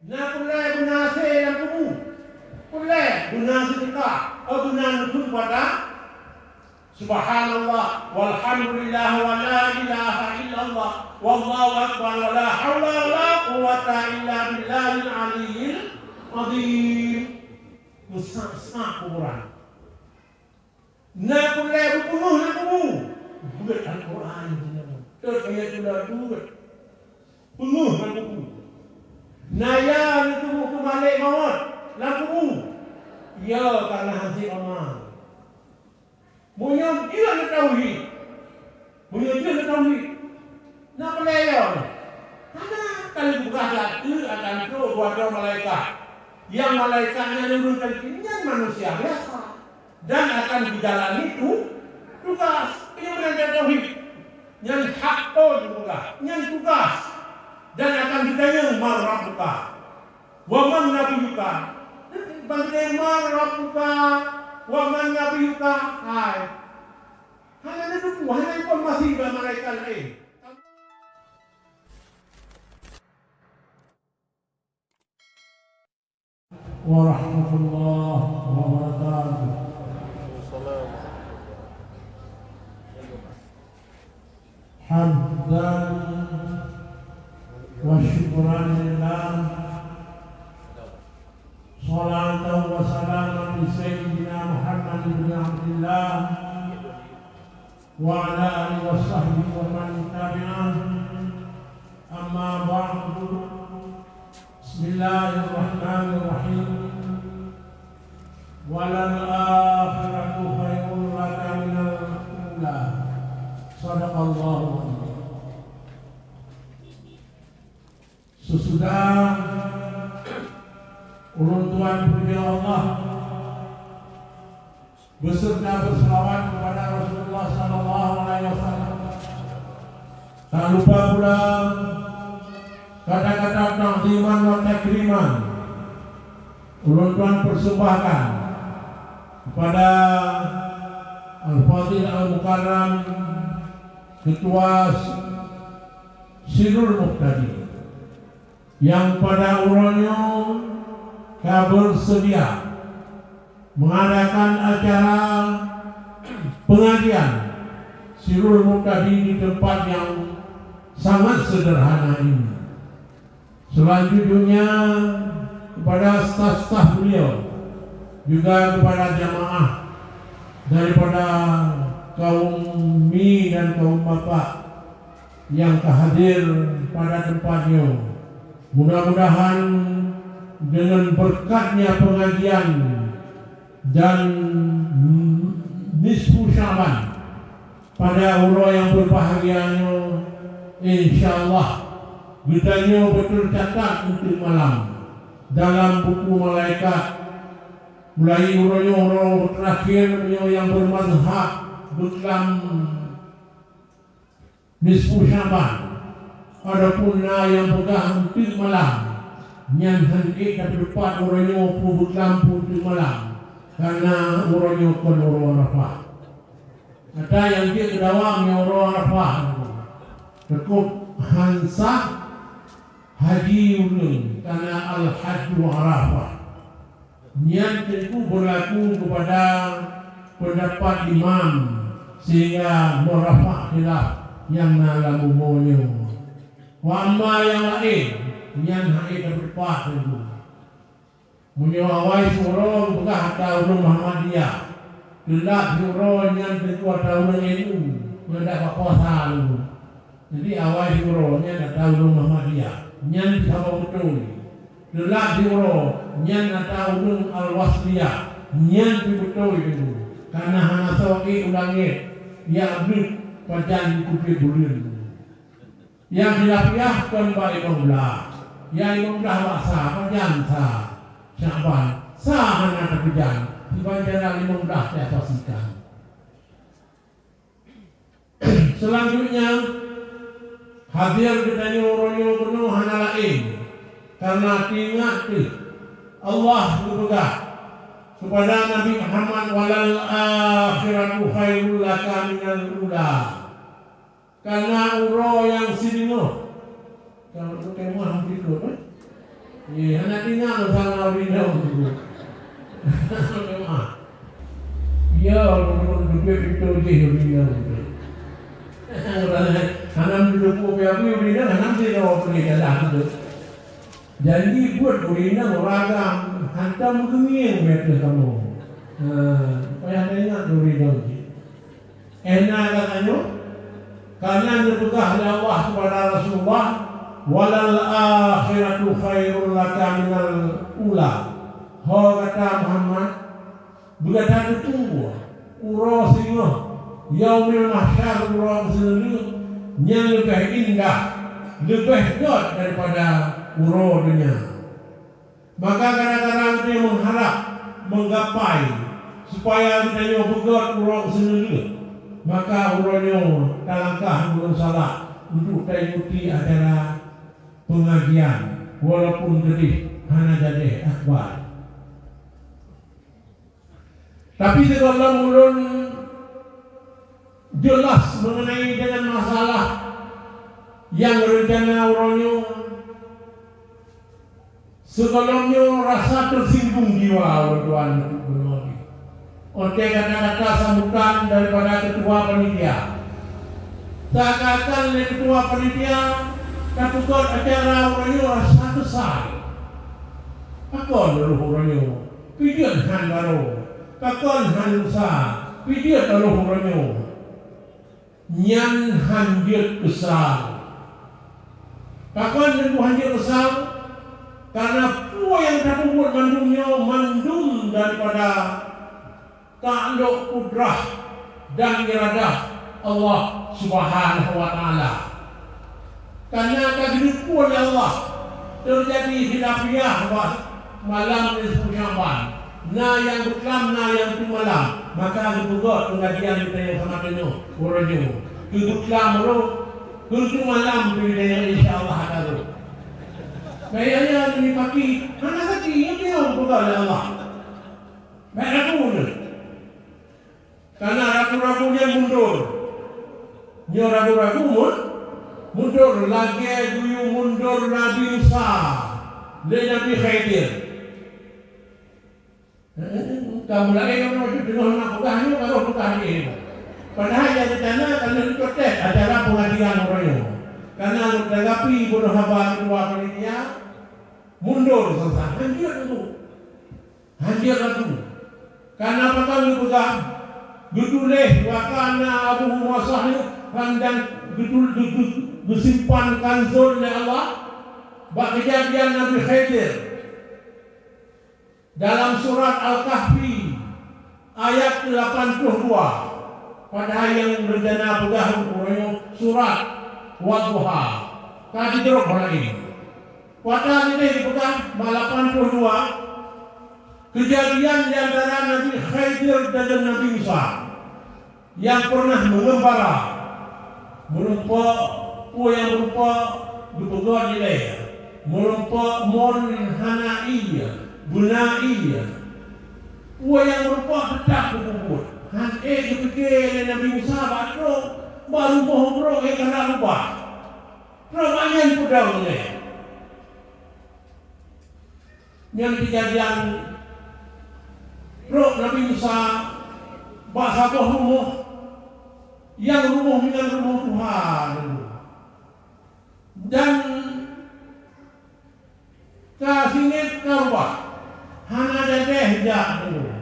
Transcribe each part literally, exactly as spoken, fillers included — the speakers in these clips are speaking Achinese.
Na peureulèe beuna hasé lam kubu. Peureulèe beuna seudeukah, eh, beuna neukheun puasa. Subhanallah, walhamdulillah, wa la ilaha illallah, wallahu akbar, wa la haula wa la quwwata illa billahil aliyyil azim. Meusak-sak kuburan. Na peureulèe beupeungeuh lam kubu. Beuet Al-Quran. Tot ayat tula beuet. Peungeuh lam kubu. Na ya neuteumeung keu malèk mawöt lam kubu. Ya, karena hasé amal. Meunyoe jeuet neutauhid, meunyoe jeuet neutauhid, na peureulèe nyoe. Hana, ka lheueh geupeugah, ateueh akan trok dua droe malaikat. Nyang malaikat nyan ureueng keuneuk nyan manusia biasa. Dan akan geujalani tu-, tugas. Nyoe meunan tauhid. Nyan hak, oh, geupeugah. Nyan tugas. Dan akan geutanyong, "Man rabbuka?" Wa man nabiyuka? Bangkét, man rabbuka? Wa man nabiyuka? Hai. Hana neuteupeue, hana informasi bak malaikat laén. Warahmatullahi wabarakatuh. Hamdan wa syukran lillah. Salatan wa salaman li sayyidina Muhammad bin Abdillah wa ala alihi wa sahbihi wa man tabi'ah. Amma ba'du. Bismillahirrahmanirrahim. Walal akhiratu khairul laka minal ula. Sadaqallahul azim. Sesudah ulôn tuan puji Allah, beserta berselawat kepada Rasulullah sallallahu alaihi wasallam. Tak lupa pula kata-kata takziman wa takriman ulôn tuan persembahkan kepada Al-Fadhil Al-Mukarram, Ketua Sirul Muhtadin. Nyang pada uroe nyoe ka beuseudia mengadakan acara pengajian Sirul Muhtadin di tempat yang sangat sederhana ini. Selanjutnya, kepada staf-staf beliau, juga kepada jamaah daripada kaum mi dan kaum bapak yang ka hadir pada tempat nyoe. Mudah-mudahan dengan berkatnya pengajian dan nisfu Sya'ban pada uroe nyang berbahagia nyoe, insya Allah, geutanyoe beuteucatat enteuk malam dalam buku malaikat. Mulai uroe nyoe, uroe terakhir nyoe nyang bermazhab beuklam nisfu Sya'ban. Adapun na nyang peugah enteuk malam, nyan hana ék tapeutupat uroe nyoe peue beuklam peue enteuk malam, karena uroe nyoe kon uroe Arafah. Ata nyang jeuet keu dawam nyoe uroe Arafah, teukop han sah haji ureueng, karena Al-Hajju Arafah. Nyan teungku berlaku kepada pendapat imam sehingga meurafah khilaf nyang na lam bumoe nyoe. Wa amma nyang laén, nyan hana teupeuteupat teungku. Meunyoe awai siuroe geupeugah ata ureueng Muhammadiyah, teulat siuroe nyan teungku ata ureueng N U, nyan dak bak kuasa teungku. Jadi awai siuroe nyan ata ureueng Muhammadiyah, nyan saboh beutôi. Teulat siuroe nyan ata ureueng Al-Wasliyah, nyan pih beutôi teungku. Karena hana soe ék u langét, jak bleuet pajan jikeubiet buleuen. Nyang khilafiah kon bak limong blah. Nyang limong blah bak sa, pajan sa Sya'ban, sa hana tapeujan, siban jalan limong blah tapastikan. Selanjutnya, hadir geutanyoe uroe nyoe keunoe hana laén, karena teuingat kheueh Allah geupeugah kepada Nabi Muhammad, "Walal akhiratu khairul laka minal ula." Karena uroe nyang sideungoe, kalau keu kemah hana ikot, eh? Eh, hana teuingat lôn sama ureueng inong tu. Ya, ureueng dudoe pintoe jih ureueng inong tu. Hana meututoe peue-peue ureueng inong, hana meusidroe peue jalan tu. Janji buet ureueng inong ureueng agam, hantom geumieng meuateueh kamoe. Ha, payah teuingat ureueng inong jih. Éh na gata nyoe? Kana neupeugah lé Allah keupada Rasulullah, "Walal akhiratu khairul laka minal ula." Ho gata Muhammad, beugata teupeue uroe singoh, Yaumil Mahsyar, uroe meuseuleueng, nyan leubeh indah, leubeh gét daripada uroe donya. Maka gara-gara geutanyoe meuharab, meugapai, supaya geutanyoe beugét uroe seuneudeuk, maka uroe nyoe talangkah meunyoe salah untuk taikuti acara peungajian, walaupun geudeh hana jadeh akbar. Tapi sigohlom ulôn jeulaih meungenai deungon masalah nyang reuncana uroe nyoe, sigohlom nyoe rasa teusinggung jiwa ulôn tuan bunoe. Óh lheueh kata-kata sambutan daripada keutua panitia, seakan-akan lé keutua panitia tapeugét acara uroe nyoe rasa keusai. Pakon rôh uroe nyoe? Pih jeuet han barô, pakon han lusa, pih jeuet rôh uroe nyoe. Nyan han jeuet keusal. Pakon teungku han jeuet keusal? Karena peue nyang tapeubuet mandum nyoe mandum daripada taklok kudrah dan iradah Allah Subhanahu wa Taala. Karena ka geuteupeue lé Allah, teujadi khilafiah bak malam nisfu Sya'ban. Na nyang beuklam, na nyang teumalam. Maka geupeugét peungajian geutanyoe sama tanyoe uroe nyoe. Keu beuklam rôh, keu teumalam pih geutanyoe insya Allah akan rôh. Kayanya ni paki, hana paki, nyoe geupeugét lé Allah. Bèk ragu nyoe. Kana ragu-ragu nyan mundur. Nyoe ragu-ragu mun-, mundur lagèe geuyue mundur Nabi Musa lé Nabi Khidir. Ka mulai nyoe teungoh na peugah nyoe, baru peugah lé. Padahai nyang rencana ka lheueh protes acara peungajian uroe nyoe. Kana lôn tanggapi bunoe haba keudua panitia, mundur sasan. Lanjut dulu. Hanjeuet laju. Kana pakon geupeugah, geutuléh wa kana abuhuma salihah, dan geutul-, geu-, geu-, geusimpan kanzon lé Allah bak keujadian Nabi Khidir dalam surat Al-Kahfi ayat lapan puluh dua. Padahai nyang rencana peugah uroe nyoe surat Wadduha. Ka jidrob hana ini. Kuata leubeh geupeugah bak lapan puluh dua, keujadian di antara Nabi Khidir dan Nabi Musa nyang pernah meungeumbara, meurumpok, peue nyang meurumpok geupeugöt ilée, meurumpok mon hana ie, beuna ie. Peue nyang meurumpok teutap geupeubuet. Han ék geupike lé Nabi Musa bak trok, bak rumoh brok nyang ka rubah. Trok bak nyan peudong ilée. Nyan keujadian trok Nabi Musa bak saboh rumoh, nyang rumoh nyan rumoh tuha. Dan ka singét ka rubah, hana jadéh jak rumoh.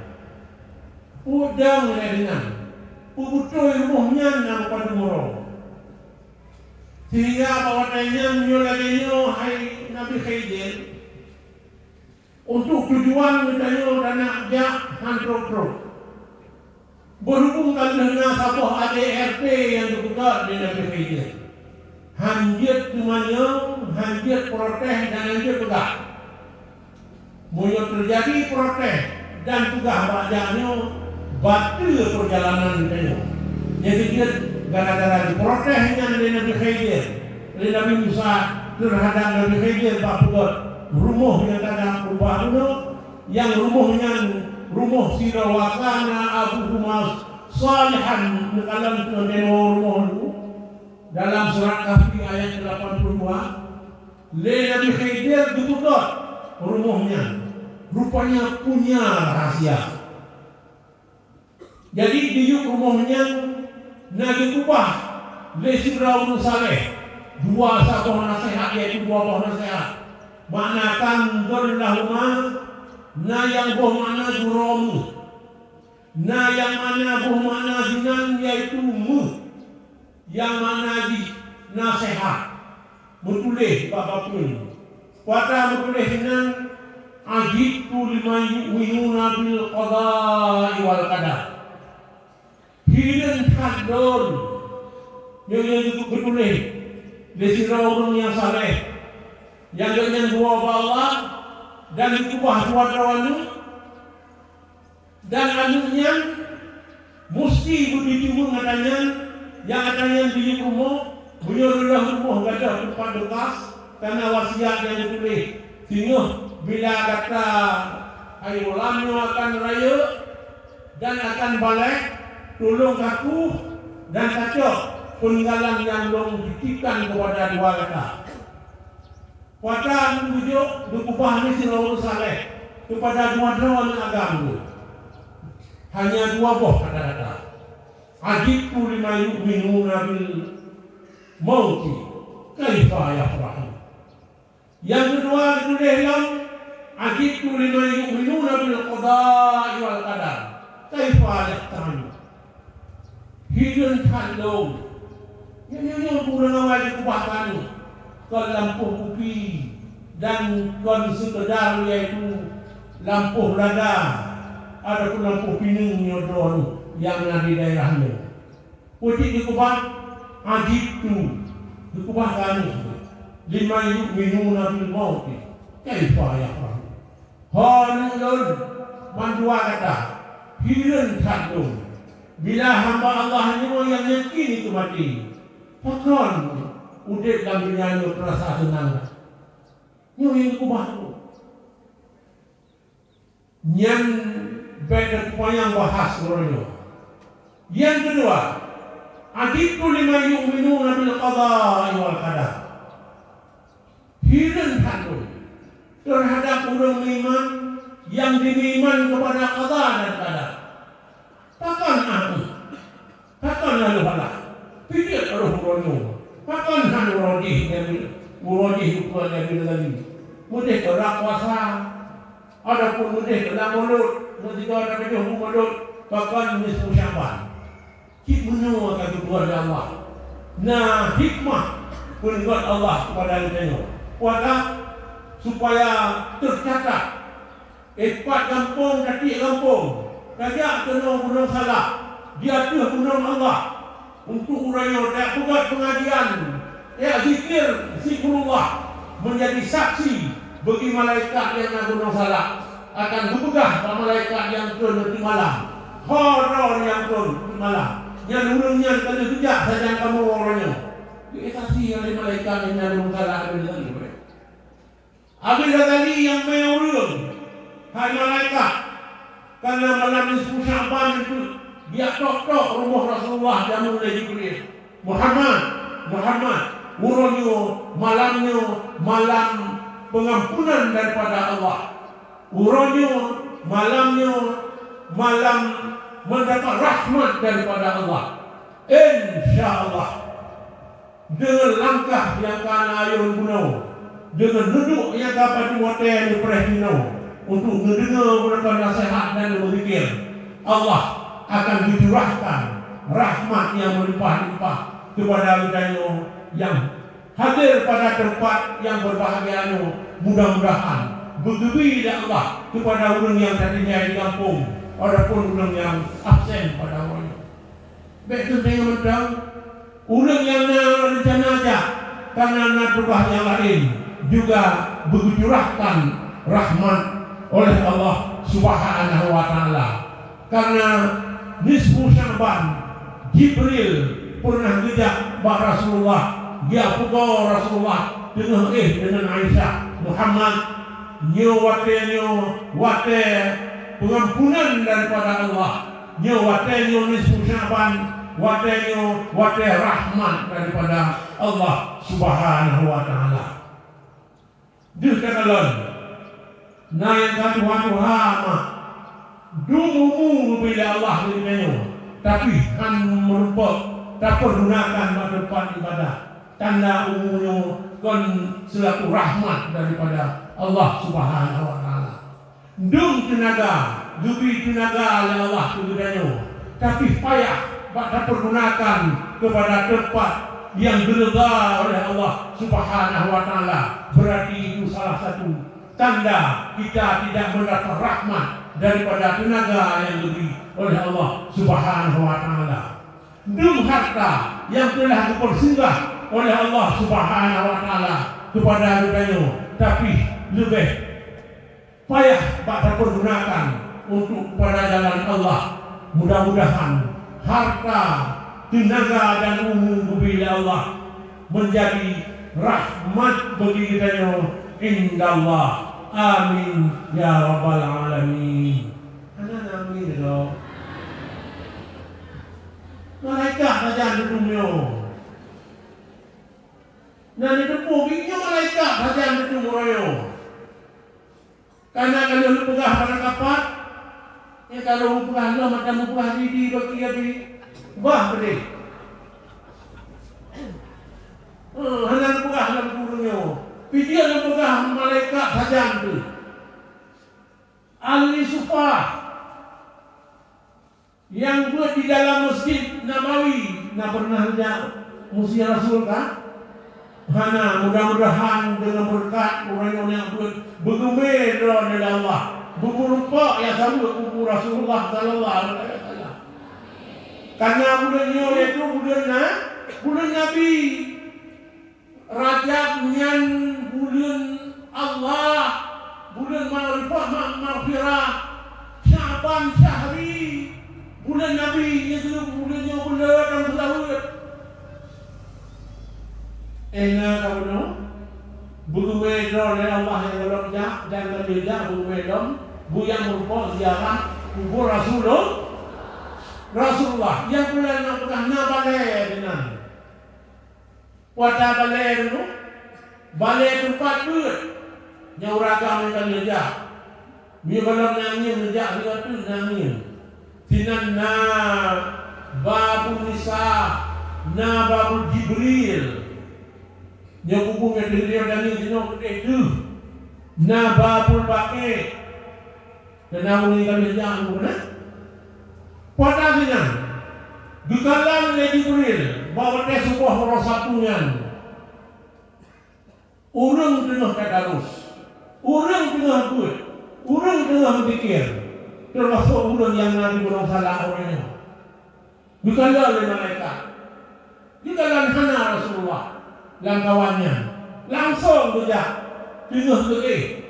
Peudong ilée nyan, peubeutôi rumoh nyan nyang padum uroe. Sehingga bak watée nyan nyoe lagée nyoe, hai Nabi Khidir, untuk tujuan geutanyoe tanak jak han trok-trok. Berhubung ka lheueh na saboh A D R T nyang geupeugöt lé Nabi Khidir, han jeuet teumanyong, han jeuet protes dan han jeuet peugah. Meunyoe teujadi protes dan peugah bak jak nyoe, bateue peurjalanan geutanyoe. Nyang keujeuet gara-gara geuprotes nyan lé Nabi Khidir, lé Nabi Musa teuhadab Nabi Khidir bak peugöt rumoh nyang ka na ubah bunoe, nyang rumoh nyan rumoh sidroe wa kana abuhuma salihan, neukalon keu nyoe rumoh nyan. Dalam surat Kahfi ayat lapan puluh dua, lé Nabi Khidir geupeugöt rumoh nyan rupanya punya rahasia. Jadi, di yup rumoh nyan na geukeubah lé sidroe ureuëng saleh dua saboh naseuhat, yaitu dua boh naseuhat. Makna kanzun lahuma, na nyang boh makna gurée meuh. Na nyang makna boh makna sinan, yaitu meuh. Nyang makna jih naseuhat. Meutuléh bak papeuen. Kuata meutuléh sinan, "Ajibtu liman yu'minuna bil qada'i wal qadar." Hireuen that lôn. Nyoe nyang geutuléh lé sidroe ureuëng nyang saleh, nyang geuh nyan geuwoe bak Allah dan geukeubah dua droe aneuëk. Dan aneuëk nyan musti beujiteumeung ata nyan, nyang ata nyan jiyue rumoh, meunyoe reuloh rumoh gadôh teumpat beukas, kana wasiat nyang geutuléh. Singoh bila gata, hai lam nyoe akan rayeuk dan akan balek, tulông kakueh dan kacok peuninggalan nyang lôn titipkan keupada dua gata. Kuata meutujoh geukeubah lé sidroe ureuëng saleh keupada dua droe aneuëk agam geuh. Hanya dua boh kata-kata, "Ajibtu liman yu'minuna bil mauti, kaifa yafrahun." Nyang keudua geutuléh lom, "Ajibtu liman yu'minuna bil qada'i wal qadar, kaifa yafrahun." Hireuen that lôn. Nyoe, nyoe, nyoe ureuëng awai geukeubah keu aneuëk. Kon lampôh kupi dan kon seukeudar, yaitu lampôh lada ataupun lampôh pineung nyoe droeneuh nyang na di daerah nyoe. Peue cit geukeubah? "Ajibtu," geukeubah keu aneuëk, "liman yu'minuna bil mauti, kaifa yafrahun." Ho aneuëk lôn, mandua gata, hireuen that lôn bila hamba Allah nyoe nyang yakin keu maté. Pakon udeb lam donya nyoe teurasa seunang that? Nyoe nyang geukeubah lôn. Nyan bék teupeupanyang bahas uroe nyoe. Nyang keudua, "Ajibtu liman yu'minuna bil qada'i wal qadar." Hireuen that lôn teuhadab ureuëng meuiman nyang jimeuiman keupada qada dan qadar. Pakon ah, pakon lalu halah? Pijeuet roh uroe nyoe. Pakon hana uroe jih Nabi, uroe jih ukeue Nabi lagi? Meudeh keu rab puasa, ataupun meudeh keu lam mulod, meusigoe tapajoh bu mulod, pakon nisfu Sya'ban? Cit meunyoe ka geutuan lé Allah, na hikmah peuneugot Allah keupada geutanyoe. Kuata supaya teucatat, eh, pat gampông tatiek gampông, tajak keunoe Gunong Salak, di ateueh Gunong Allah, untuk uroe nyoe tapeugét peungajian, tajak zikir, zikrullah, meunjadi saksi bagi malaikat nyang na Gunong Salak. Akan geupeugah bak malaikat nyang keu neuti malam, "Ho droe nyang keu neuti malam, nyan ureuëng nyan ka lheueh geujak sajan kamoe uroe nyoe." Geuék saksi oleh malaikat nyang na Gunong Salak. Abéh Ghazali nyang mé ureuëng, hai malaikat, karena malam nisfu Sya'ban nyoe geujak tok-tok rumoh Rasulullah jameun lé Jibril. "Muhammad, Muhammad, uroe nyoe, malam nyoe, malam pengampunan daripada Allah. Uroe nyoe, malam nyoe, malam mendapat rahmat daripada Allah." Insya Allah. Deungon langkah nyang ka na ayôn bunoe, deungon neuduek nyang ka padum watée neupreh jinoe, untuk neudeungoe geutanyoe naseuhat dan neumeudzikir, Allah akan geucurahkan rahmat nyang meulimpah-limpah keupada geutanyoe nyang hadir pada teumpat nyang beubahgia nyoe. Mudah-mudahan beugeubi lé Allah keupada ureuëng nyang tatinggai di gampông ataupun ureuëng nyang absen pada uroe nyoe. Bék teuntée mantong, ureuëng nyang na reuncana jak, kana na tugaih nyang laén, juga beugeucurahkan rahmat oleh Allah Subhanahu wa Ta'ala. Karena nisfu Sya'ban, Jibril pernah geujak bak Rasulullah, geupeugoe Rasulullah teungoh éh deungon Aisyah, "Muhammad, nyoe watée nyoe watée pengampunan daripada Allah." Nyoe watée nyoe nisfu Sya'ban, watée nyoe watée rahmat daripada Allah Subhanahu wa Ta'ala. Deuh takalon, Na nyang ka tuha-tuha mak, dum umu geubri lé Allah keu geutanyoe, tapi han meurumpok tapeureugunakan bak teumpat ibadah. Tanda umu nyoe kon seulaku rahmat daripada Allah Subhanahu wa Taala. Dum teunaga, geubri teunaga lé Allah keu geutanyoe, tapi payah bak tapeureugunakan keupada teumpat nyang geureudha oleh Allah Subhanahu wa Taala, beurati itu salah satu tanda kita tidak mendapat rahmat daripada teunaga nyang geubri oleh Allah Subhanahu wa Taala. Dum harta nyang teulah geupeusinggah oleh Allah Subhanahu wa Taala keupada geutanyoe, tapi leubeh payah bak tapeureugunakan untuk keupada jalan Allah. Mudah-mudahan harta, teunaga dan umu geubri lé Allah meunjadi rahmat bagi geutanyoe indallah. Amin ya rabbal alamin. Hana amin lom. Malaikat sajan dudoe nyoe. Na neuteupeue bit nyoe malaikat sajan dudoe nyoe. Kana ka lheueh neupeugah barang kapat, nyang ka lheueh neupeugah lom, mata neupeugah di, di bagi abi. Bah beudeh. Eh, hana neupeugah lam gurée nyoe. Pih jeuet neupeugah malaikat sajan teuh. Ahli sufah nyang beuet di dalam Masjid Nabawi, na pernah jak meusie Rasul ka? Hana, mudah-mudahan deungon beureukat ureuëng nyoe nyang beuet beugeumé droe lé Allah, beumeurumpok ya saboh kubu Rasulullah sallallahu alaihi wasallam. Karena buleuen nyoe yaitu buleuen na, buleuen Nabi. Rajab nyan buleuen Allah, buleuen makrifah, ma-, maghfirah. Syaban syahri, buleuen Nabi, nyan keuh buleuen nyoe buleuen nyang seulaweuet. Ena kamoe beugeumé droe lé Allah nyang gohlom jak dan ka lheueh jak beugeumé lom, beu jak meurumpok ziarah kubur Rasulul-, Rasulullah. Nyang peue lom na peugah na balée dinan. Kuata balée nyoe, balée teumpat beuet nyang ureuëng agam nyang ka lheueh jak. Meunyoe gohlom na angén neujak sigoe teuk na angén. Sinan na Babun Nisa, na Babul Jibril. Nyoe kubu nyang teuh lheueh dan nyoe jinoe keudeh teuh. Na Babul Baqi. Keunan ureuëng ka lheueh jak nyoe na. Pada sinan, geukalon lé Jibril bak watée suboh uroe Sabtu nyan. Ureuëng teungoh tadarus, ureuëng teungoh beuet, ureuëng teungoh meuzikir, teumasok ureuëng nyang na di gunong salak uroe nyoe. Geukalon lé malaikat. Geukalon hana Rasulullah lam kawan nyan. Langsong geujak teungoh geuéh.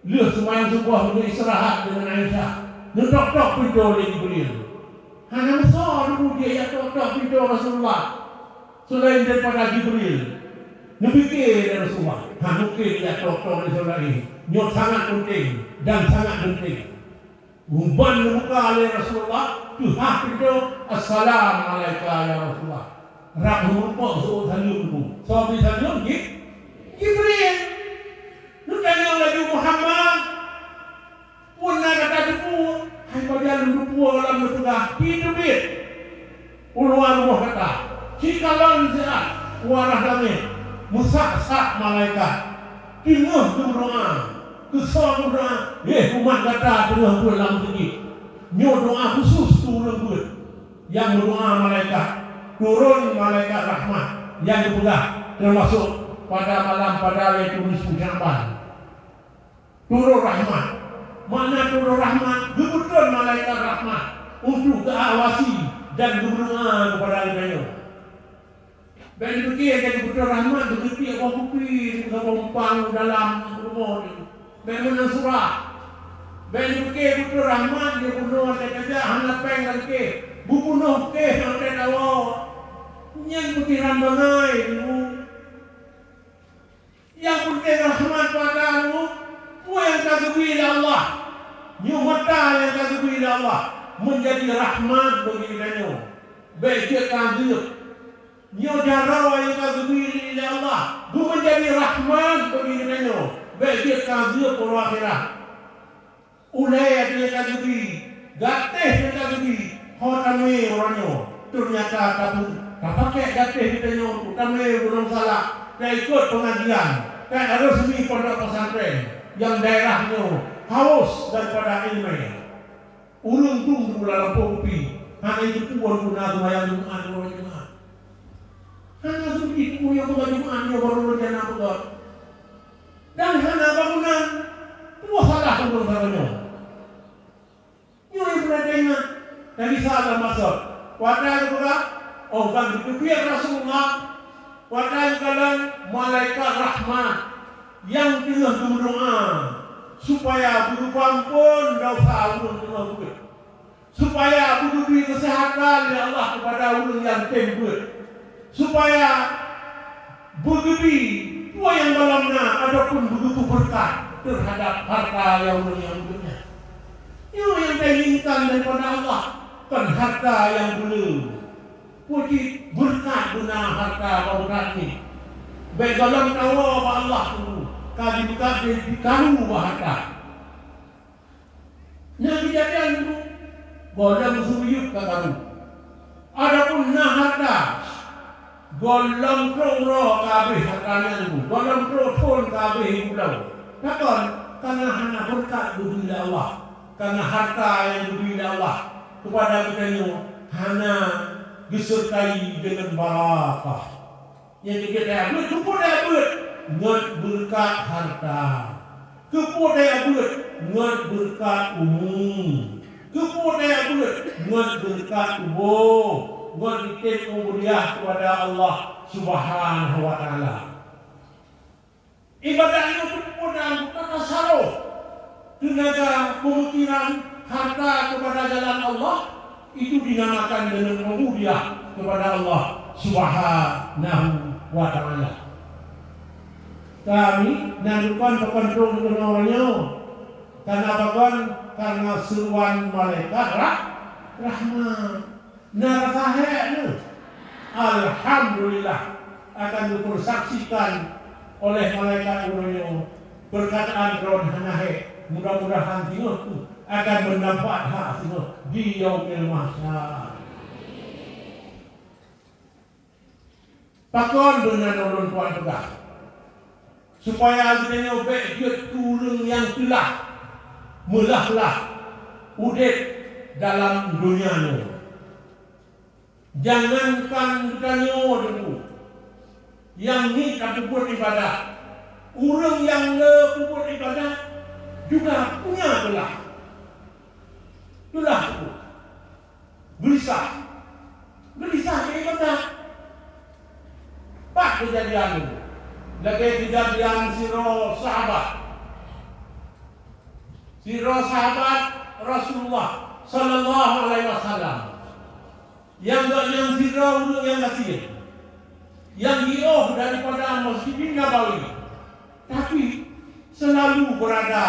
Lheueh seumayang suboh geuistirahat deungon Aisyah, neutok-tok pintoe lé Jibril. Hana meusoe teuma jijak tok-tok pintoe Rasulullah. Seulaén daripada Jibril, neupike lé Rasulullah, "Hana mungken jak tok-tok lé soe laén. Nyoe sangat peunteng dan sangat peunteng." Uban neubuka lé Rasulullah, teuhah pintoe, "Assalamu'alaika ya Rasulullah." Rab meurumpok seuôt saleuem tu. Soe bri saleuem? Ji-, Jibril. Neutanyong laju Muhammad. Peue na gata teupeue? Hai pajan lôn teupeue lam neupeugah, "Pi teubiet u luwa rumoh gata." Sikalon siat u arah langét, meusak-sak malaikat. Teungoh geumeudoá, keusoe geumeudoá, "Eh, umat gata teungoh beuet lam meuseujid." Nyoe doá khusos keu ureuëng beuet. Nyang meudoá malaikat, turun malaikat rahmat nyang geupeugah, teumasok pada malam pada yaitu nisfu Sya'ban. Turun rahmat. Makna turun rahmat, geupeutrön malaikat rahmat untuk geuawasi dan geumeudoá keupada geutanyoe. Bék neupike ka geupeutrön rahmat, geupeutrön boh kupi, geupeutrön boh muphom dalam rumoh nyoe. Bék meunan surah. Bék neupike geupeutrön rahmat, geupeunoh watée tajak hana péng lam kéh. Beupunoh kéh watée tawoe. Nyan peupikiran bangai dulu. Nyang peunteng rahmat pada nyoe, peue nyang ka geubri lé Allah. Nyoe mata nyang ka geubri lé Allah meunjadi rahmat bagi geutanyoe. Bék jeuet keu azeub. Nyoe jaroe nyang ka geubri lé Allah, beumeunjadi rahmat bagi geutanyoe. Bék jeuet ka zeup uroe akhirat. Ulée nyang ka geubi, gatéh nyang ka geubi, ho tamé uroe nyoe. Teunyata tapeu-, tapakék gatéh geutanyoe untuk tamé gunong salak, taikot peungajian, taresmi pondok pesantren nyang daerah nyoe haus daripada ileumèe. Ureuëng dum-dum lam lampôh kupi, hana jiteupeue guna seumayang Jumat uroe Jumat. Hana sudi teupeu nyang peugah Jumat nyoe barô rencana peugah. Dan hana bangunan, peue salah ureuëng saboh nyoe? Nyoe nyang peureulée taingat. Tadi salah maksud. Watée geupeugah, oh, ban geuteubiet Rasulullah, watée geukalon malaikat rahmat nyang teungoh geumeudoá supaya beugeupampon desya ureuëng teungoh beuet. Supaya beugeubi keuseuhatan lé Allah keupada ureuëng nyang tem beuet, supaya beugeubi peue nyang gohlom na ataupun beugeupeue beureukat teuhadap harta nyang ureuëng nyang beuet nyan. Nyoe nyang tainginkan daripada Allah, kon harta nyang buleuen. Peue cit beureukat beuna harta bak uroe nyoe. Bék gohlom tawoe bak Allah teungku, ka jibuka jikaru bak harta. Na keujadian tu, gohlom suyueb ka karu. Adapun na harta, gohlom trok uroe ka habéh harta nyan tu, gohlom trok thon ka habéh ibu lom. Pakon? Karena hana beureukat geubri lé Allah, karena harta nyang geubri lé Allah keupada geutanyoe hana geuseurtai deungon barakah. Nyang keu geutanyoe beuet, keupeue tanyoe beuet? Ngon beureukat harta. Keupeue tanyoe beuet? Ngon beureukat umu. Keupeue tanyoe beuet? Ngon beureukat tuboh. Ngon item ubudiyah keupada Allah Subhanahu wa Taala. Ibadat nyoe keupeue tanyoe tasarôh. Teunaga, peumikiran, harta keupada jalan Allah, itu dinamakan deungon ubudiyah keupada Allah Subhanahu wa Taala. Kami na dukon pakon trok keunoe uroe nyoe, karena pakon, karena seuruan malaikat rah-, rahmat. Na rasa hék nyoe. Alhamdulillah, akan geupeusaksikan oleh malaikat uroe nyoe peurkataan droe hana hék. Mudah-mudahan singoh tu akan meunampak that singoh di Yaumil Mahsyar. Pakon beuna ulôn tuan peugah? Supaya geutanyoe bék jeuet keu ureuëng nyang teulah, meulah-lah udeb dalam donya nyoe. Jangankan geutanyoe deungoe nyang ni tapeubuet ibadah, ureuëng nyang le peubuet ibadah juga punya teulah. Teulah tu. Geulisah. Geulisah keu ibadah. Pat keujadian nyoe? Lagée keujadian sidroe sahabat. Sidroe sahabat Rasulullah sallallahu alaihi wasallam. Nyang gobnyan sidroe ureuëng nyang gasien, nyang jiôh daripada Masjid Nabawi, tapi selalu berada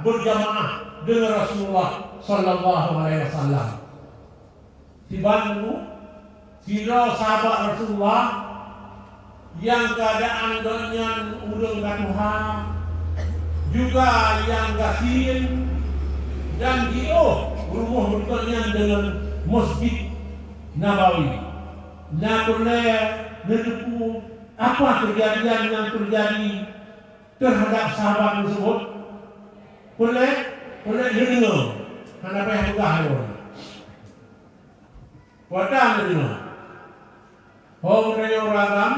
berjamaah dengan Rasulullah sallallahu alaihi wasallam. Siban dulu, sidroe sahabat Rasulullah nyang keuadaan gobnyan ureuëng ka tuha, juga nyang gasien, dan jiôh rumoh gobnyan deungon Masjid Nabawi. Na peureulée neuteupeue apa keujadian nyang teujadi teuhadap sahabat teusebut? Peureulée, peureulée neudeungoe, hana payah peugah lé ureuëng. Watée neudeungoe, ho geutanyoe ureuëng agam,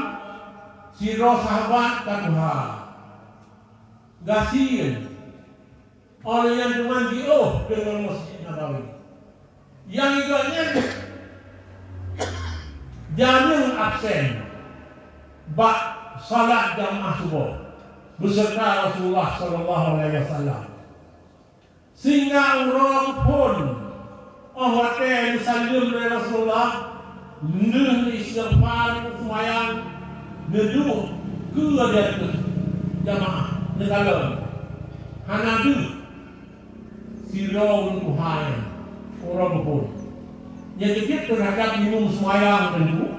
sidroe sahabat ka tuha, gasien, óh lheueh nyan teuma jiôh deungon Masjid Nabawi. Nyang gobnyan jareueng absen bak salat jamaah suboh beuseurta Rasulullah sallallahu alaihi wasallam. Sehingga uroe phon, óh watée neusaleuem lé Rasulullah, neuh neuistighfar, neuseumayang, neuduek keu di ateueh jamaah, neukalon. Hana deuh sidroe ureuëng tuha nyan uroe phon. Nyang keujeuet teuhadap imum seumayang teungku,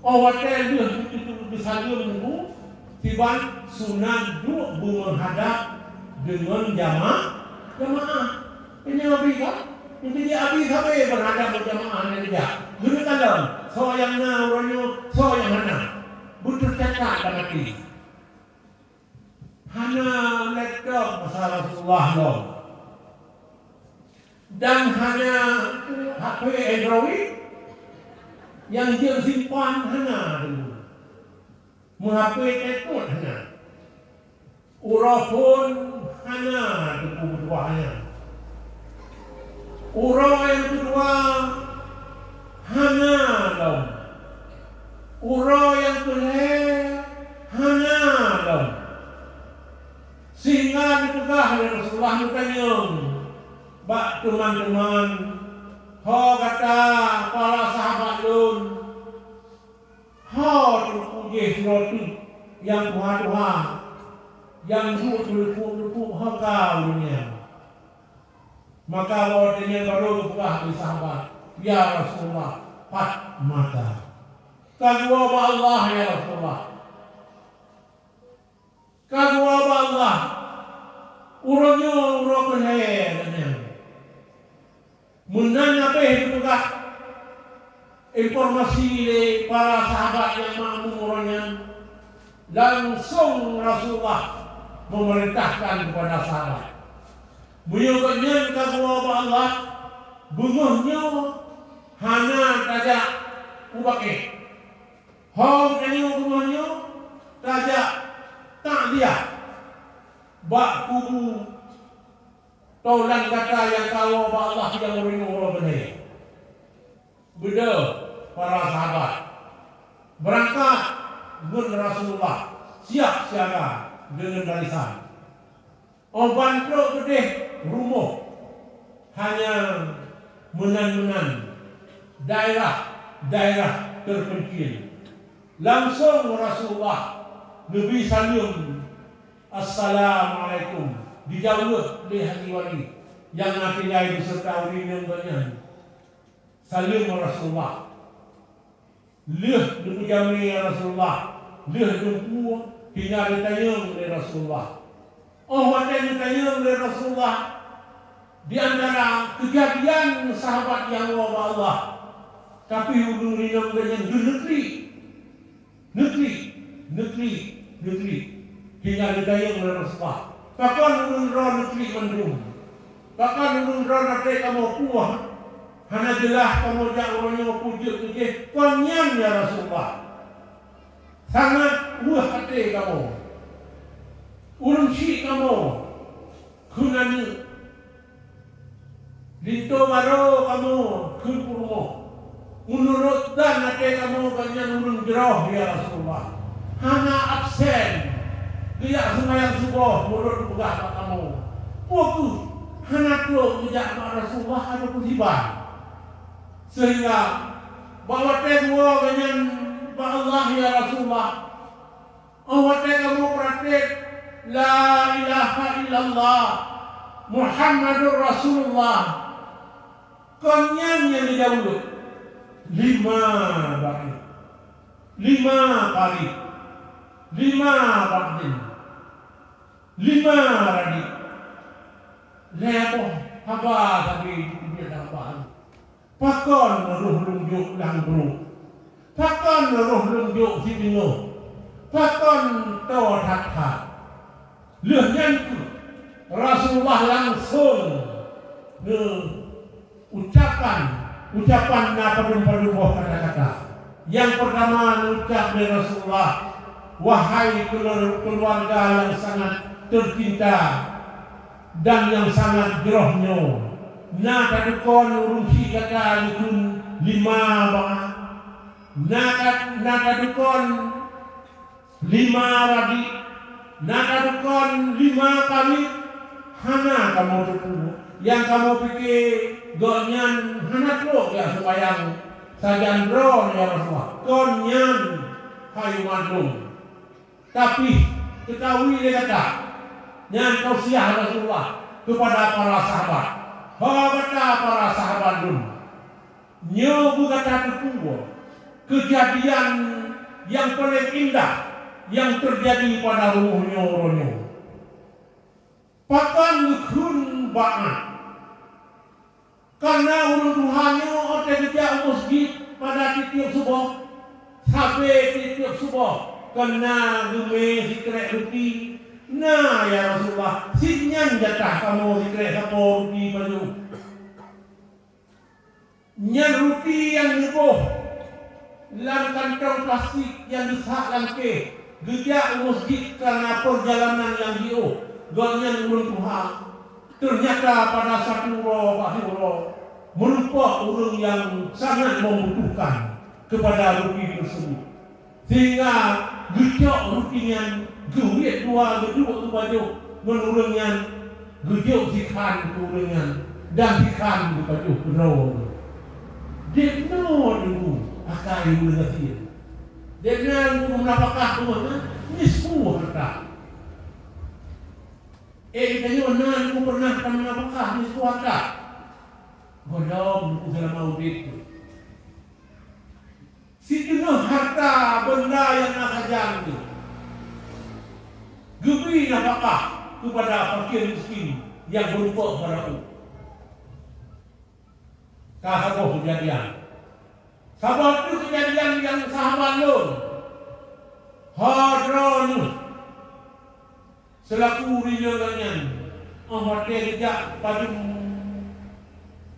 óh watée lheueh geusaleuem teungku, siban Sunat duek beumeunghadab deungon jama-, jamaah. Nyoe Abi ka? Nyoe Abi sabe beumeunghadab jamaah nyang jak. Geuneuk kalon, soe nyang na uroe nyoe, soe nyang hana. Beuteucatat lam até. Hana laptop masa Rasulullah lom. Dan hana H P Android nyang jeuet simpan hana dulu. Meu-H P telepon hana. Uroe phon hana teupeu meutuah nyan. Uroe nyang keudua hana lom. Uroe nyang keulhèe hana lom. Sehingga geupeugah lé Rasulullah, geutanyong bak teuma-teuma, "Ho gata para sahabat lôn, ho teungku jih sidroe teuk nyang tuha-tuha, nyang duek meuleukuek-leukuek, ho ka ureueng nyan?" Maka watèe nyan barô geupeugah lé sahabat, "Ya Rasulullah, qad mata." Ka geuwoe bak Allah, ya Rasulullah. Ka geuwoe bak Allah. Uroe nyoe uroe keulhèe geuh nyan. Meunan habéh geupeugah informasi lé para sahabat nyang makmum uroe nyan, langsong Rasulullah memerintahkan kepada sahabat, "Meunyoe gobnyan ka geuwoe bak Allah, beungoh nyoe hana tajak u bakée. Ho geutanyoe beungoh nyoe tajak takziah bak kubu tolan gata nyang ka woe bak Allah nyang uroe nyoe uroe beungoh." Beudôh para sahabat beurangkat ngon Rasulullah, siap siaga deungon barisan. Óh ban trok keudeh rumoh, hanya meunan-meunan daerah-daerah terpencil. Langsong Rasulullah neubri saleuem, "Assalamualaikum," dijaweueb lé Haji Walid nyang na tinggai beuseureuta ureueng inong gobnyan. Saleuem Rasulullah. Lheueh neupeujamé Rasulullah, lheueh neupeue, tinggai neutanyong lé Rasulullah. Óh watée neutanyong lé Rasulullah, di antara keujadian sahabat nyang woe bak Allah, tapi ureuëng inong geuh nyan geuneutriek. Neuklik, neuklik, neuklik. Tinggai neutanyong lé Rasulullah, "Pakon ureuëng droe neuklik mandum? Pakon ureuëng droe até kamoe puih? Hana jeulaih kamoe jak uroe nyoe peue jeuet keu jih." "Kon nyan, ya Rasulullah, sangat weueh até kamoe. Ureuëng syiek kamoe kheun aneuk. Linto barô kamoe kheun peurumoh. Meunurot dan até kamoe gobnyan ureuëng jroh, ya Rasulullah. Hana absen geujak seumayang suboh meunurot geupeugah bak kamoe. Peue kheueh hana trok geujak bak Rasulullah ateueh peusibah. Sehingga bak watée geuwoe gobnyan bak Allah, ya Rasulullah, óh watée kamoe praktek la ilaha illallah Muhammadur Rasulullah, kon nyan nyang geujaweueb lima bait, lima kali, lima bait, lima radi." Lhée boh haba sabe jiteubiet lam ba. Pakon roh lôn jok lam brok? Pakon roh lôn jok sideungoe? Pakon toe that-that? Lheueh nyan kheueh Rasulullah langsong geuucapkan ucapan na padum-padum boh kata-kata. Nyang peurtama neucap lé Rasulullah, "Wahai keuleu-, keuluwarga nyang sangat teucinta dan nyang sangat jroh nyoe, na tadukon ureuëng syiek gata geukheun lima bak, na ka-, na tadukon lima radi, na tadukon lima kali, hana kamoe teupeue. Nyang kamoe pike, gobnyan hana trok jak seumayang sajan droe, ya Rasulullah." Kon nyan, hai umat lôn. Tapi, teutawi lé gata, nyan tausiah Rasulullah keupada para sahabat. Ho gata para sahabat lôn, nyoe beugata teupeue keujadian nyang paleng indah nyang teujadi pada rumoh nyoe uroe nyoe. Pakon geukheun bak na? Kareuna ureuëng tuha nyoe óh lheueh geujak u meuseujid pada tieb-tieb suboh, sabe tieb-tieb suboh keu na geumé sikrek ruti, "Na, ya Rasulullah, sit nyan jatah kamoe sikrek saboh ruti pajoh." Nyan ruti nyang neuboh lam kantong plastik nyang geusak lam keh, geujak u meuseujid kareuna peurjalanan nyang jiôh. Gobnyan ureuëng tuha. Teunyata pada saboh uroe bak siuroe, meurumpok ureuëng nyang sangat membutuhkan keupada ruti teuseubut. Sehingga geucok ruti nyan, geuwiet dua, geuduek geupajoh ngon ureuëng nyan, geujok sikhan keu ureuëng nyan, dan sikhan geupajoh keudroe. Debnoe teungku akai ureuëng gasien. Debnoe teungku meunafakah teungku, ha? Nisfu harta. Eh, geutanyoe na teungku pernah tameunafakah nisfu harta? Gohlom teungku seulama udeb teungku. Siteungoh harta beunda nyang na sajan teungku, geubri nafakah keupada fakir miskin nyang meurumpok baraku. Ka saboh keujadian. Saboh teuk keujadian nyang sahabat lôn. Ho droeneuh. Seulaku rinyeun gobnyan, óh watée geujak padum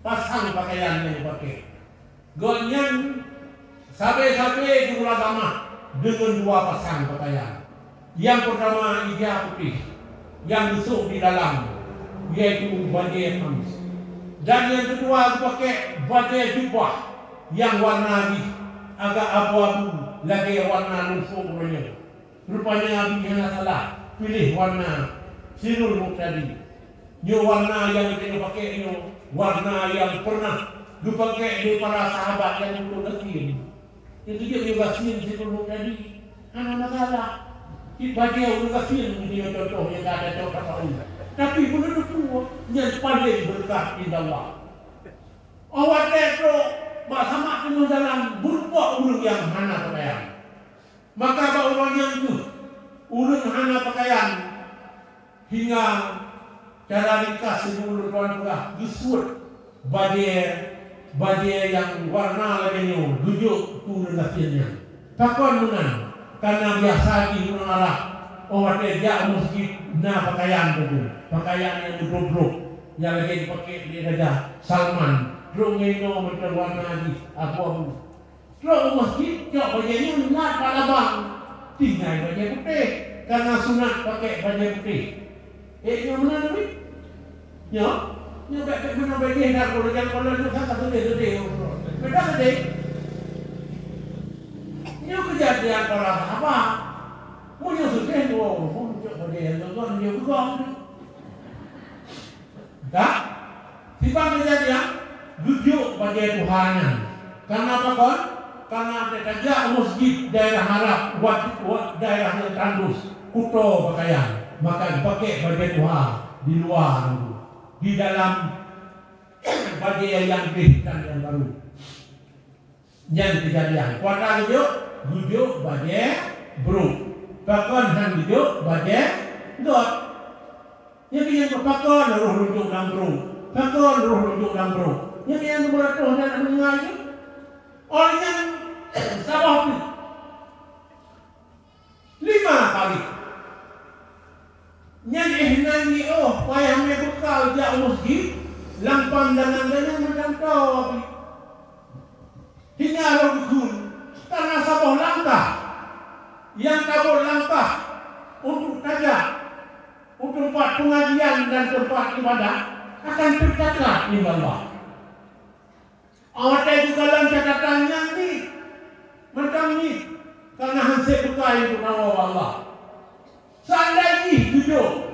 pasang peukayan nyang geupaké. Gobnyan sabe-sabe geumeurazamah deungon dua pasang peukayan. Nyang peurtama ija putéh, nyang geusôk di dalam, yaitu bajée emas. Dan nyang keudua geupaké bajée jubah nyang warna jih agak abu-abu lagée warna lungsô uroe nyoe. Rupanya Abi hana salah piléh warna sirul muqtadi. Nyoe warna nyang geutanyoe paké nyoe, warna nyang peureunah geupaké lé para sahabat nyang uroe gasien. Nyang geujok nyoe gasien sirul muqtadi, hana masalah. Cit bajée ureuëng gasien geutanyoe contoh nyang ka tacok tapaui. Tapi bunoe teupeue nyan paleng beureukat indallah. Óh watée trok bak samak teungoh jalan, meurumpok ureuëng nyang hana peukayan. Maka bak uroe nyan kheueh ureuëng hana peukayan, hingga cara ringkas sigoe lôn tuan peugah, geusuet bajée, bajée nyang warna lagée nyoe geujok keu ureuëng gasien nyan. Pakon meunan? Kareuna biasa jih ureuëng Arab, óh watée jak u meuseujid na peukayan teungku, peukayan nyang meudrob-drob, nyang lagée jipaké lé Raja Salman, trok ngon inoe mantong warna jih abu-abu. Trok u meuseujid, cok bajée nyan lat bak labang. Tinggai bajée putéh, kareuna sunat paké bajée putéh. Eh, nyoe meunan, Nabi? Nyoe? Nyoe bèk-bèk meunan bajée dak, kalau jangan kalau nyoe sangka sedih-sedih. Beda sedih. Nyoe keujadian para sahabat. Meunyoe sedih, dua ureueng cok bajée nyan, nyoe peugah. Dak, sibang keujadian geujok bajée tuha nyan. Kareuna pakon? Kareuna tajak u meuseujid daerah Arab, wat, wat daerah nyang tandus, kuto pakaian, maka geupaké bajée tuha di luwa nyan, di dalam bajée nyang gleh dan nyang baru. Nyan keujadian. Kuata geujok, geujok bajée brok. Pakon han geujok bajée göt. Nyan keuh nyang pakon roh lôn jok lam brok. Pakon roh lôn jok lam brok. Nyan keuh nyang geumeuratoh dan meuninggai nyan. Óh lheueh nyan saboh pih. Lima kali. Nyan éh nan jiôh payah mé beukal jak u meuseujid, lam pandangan geuh nyan mantong toh pih. Hingga lôn kheun, kareuna saboh langkah nyang tabot langkah untuk tajak u teumpat peungajian dan teumpat ibadat akan teucatat nibak Allah. Watée geukalon catatan nyan jih, mantong jih, kareuna hana sép beukai untuk tawoe bak Allah. Seandai jih jujur,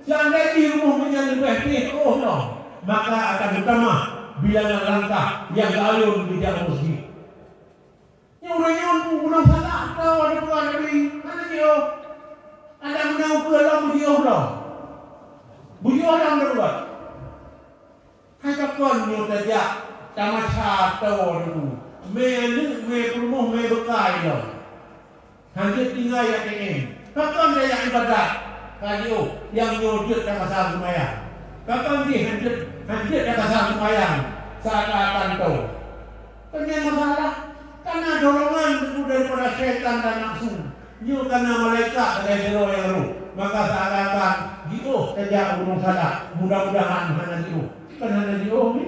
seandai jih rumoh nyan leubeh pih rôh nyoe, maka akan meutamah bilangan langkah nyang geuayôn geujak u meuseujid. Nyoe ureueng nyoe peubunoe salah, teuka ada peugah Nabi, hana jiôh. Ada meunan ukeue lom beujiôh lom. Beujiôh lom teuka. Hai pakon nyoe tajak tamasa toe dulu. Mé aneuk, mé peurumoh, mé beukai lom. Hanjeuet tinggai A T M. Pakon daya ibadat? Ka jiôh, nyang nyoe jeuet takasa seumayang. Pakon jih hanjeuet, hanjeuet takasa seumayang? Seakan-akan toh. Kon nyan masalah. Kana dorongan teungku daripada syaitan dan nafsu. Nyoe kana malaikat sagai sidroe nyang roh. Maka seakan-akan jiôh tajak u gunong salak. Mudah-mudahan hana jiôh. Kan hana jiôh ni?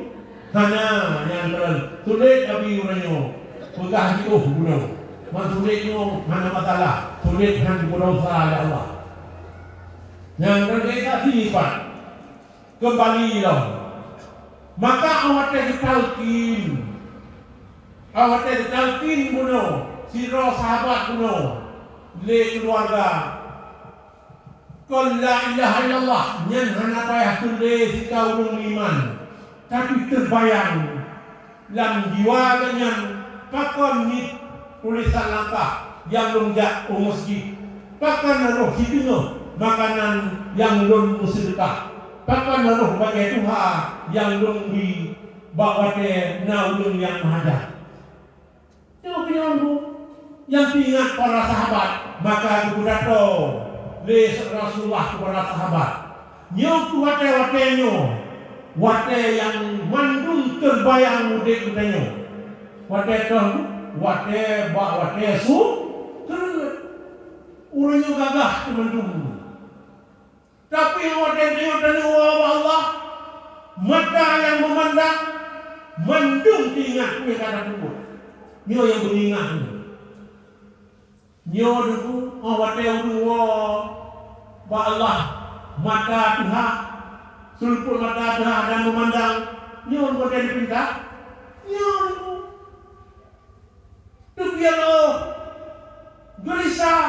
Hana, nyang keureun. Sulet Nabi uroe nyoe. Peugah jiôh gunong. Man sulet nyoe hana masalah. Sulet han geudosa lé Allah. Nyang keureun saksi pat. Keumbali lom. Maka awak teuh geutalkin. Awak teuh geutalkin bunoe. Sidroe sahabat bunoe. Lé keuluwarga. Kon la ilaha illallah nyan hana payah kheun lé sika ureuëng meuiman, tapi teubayang lam jiwa geuh nyan pakon ngieng tulésan langkah nyang lôn jak u meuseujid, pakon roh siteungoh makanan nyang lôn meuseudeukah, pakon roh bajée tuha nyang lôn bri bak watée na ureuëng nyang meuhajat. Nyoe keunyoe nyang teuingat para sahabat, maka geupidato lé Rasulullah keu para sahabat. Nyoe keuh watée-watée nyoe, watée nyang mandum teubayang udeb geutanyoe. Watée toh, watée bak watée su keureuet. Ureuëng nyoe gagah keu mandum. Tapi watée tanyoe taneuk woe bak Allah, mata nyang meumandang, mandum teuingat peue nyang ka tapeubuet. Nyoe nyang beuingat nyoe. Nyoe teungku, óh watée ureuëng woe bak Allah, mata teuhah, seuleumput mata teuhah dan meumandang, nyoe watée dipinta. Nyoe teungku. Teubiet óh, geulisah,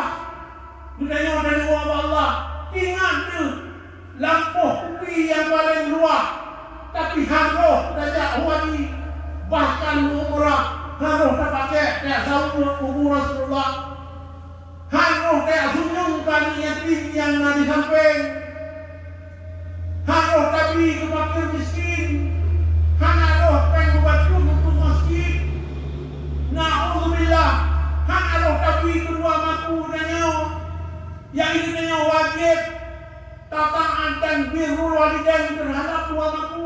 geutanyoe taneuk woe bak Allah. Ingat deuh, lampôh kupi nyang paleng luwah, tapi han roh tajak u haji, bahkan umrah, han roh tapakék tajak saweue kubu Rasulullah. Han roh tajak sunyueng keu aneuk yatim nyang na di sampéng. Han roh tabi keu fakir miskin. Hana roh péng beubacut untuk masjid. Na'udzubillah. Hana roh tabi keu dua maku tanyoe. Nyang geutanyoe wajéb tataat dan birrul walidain teuhadab dua maku.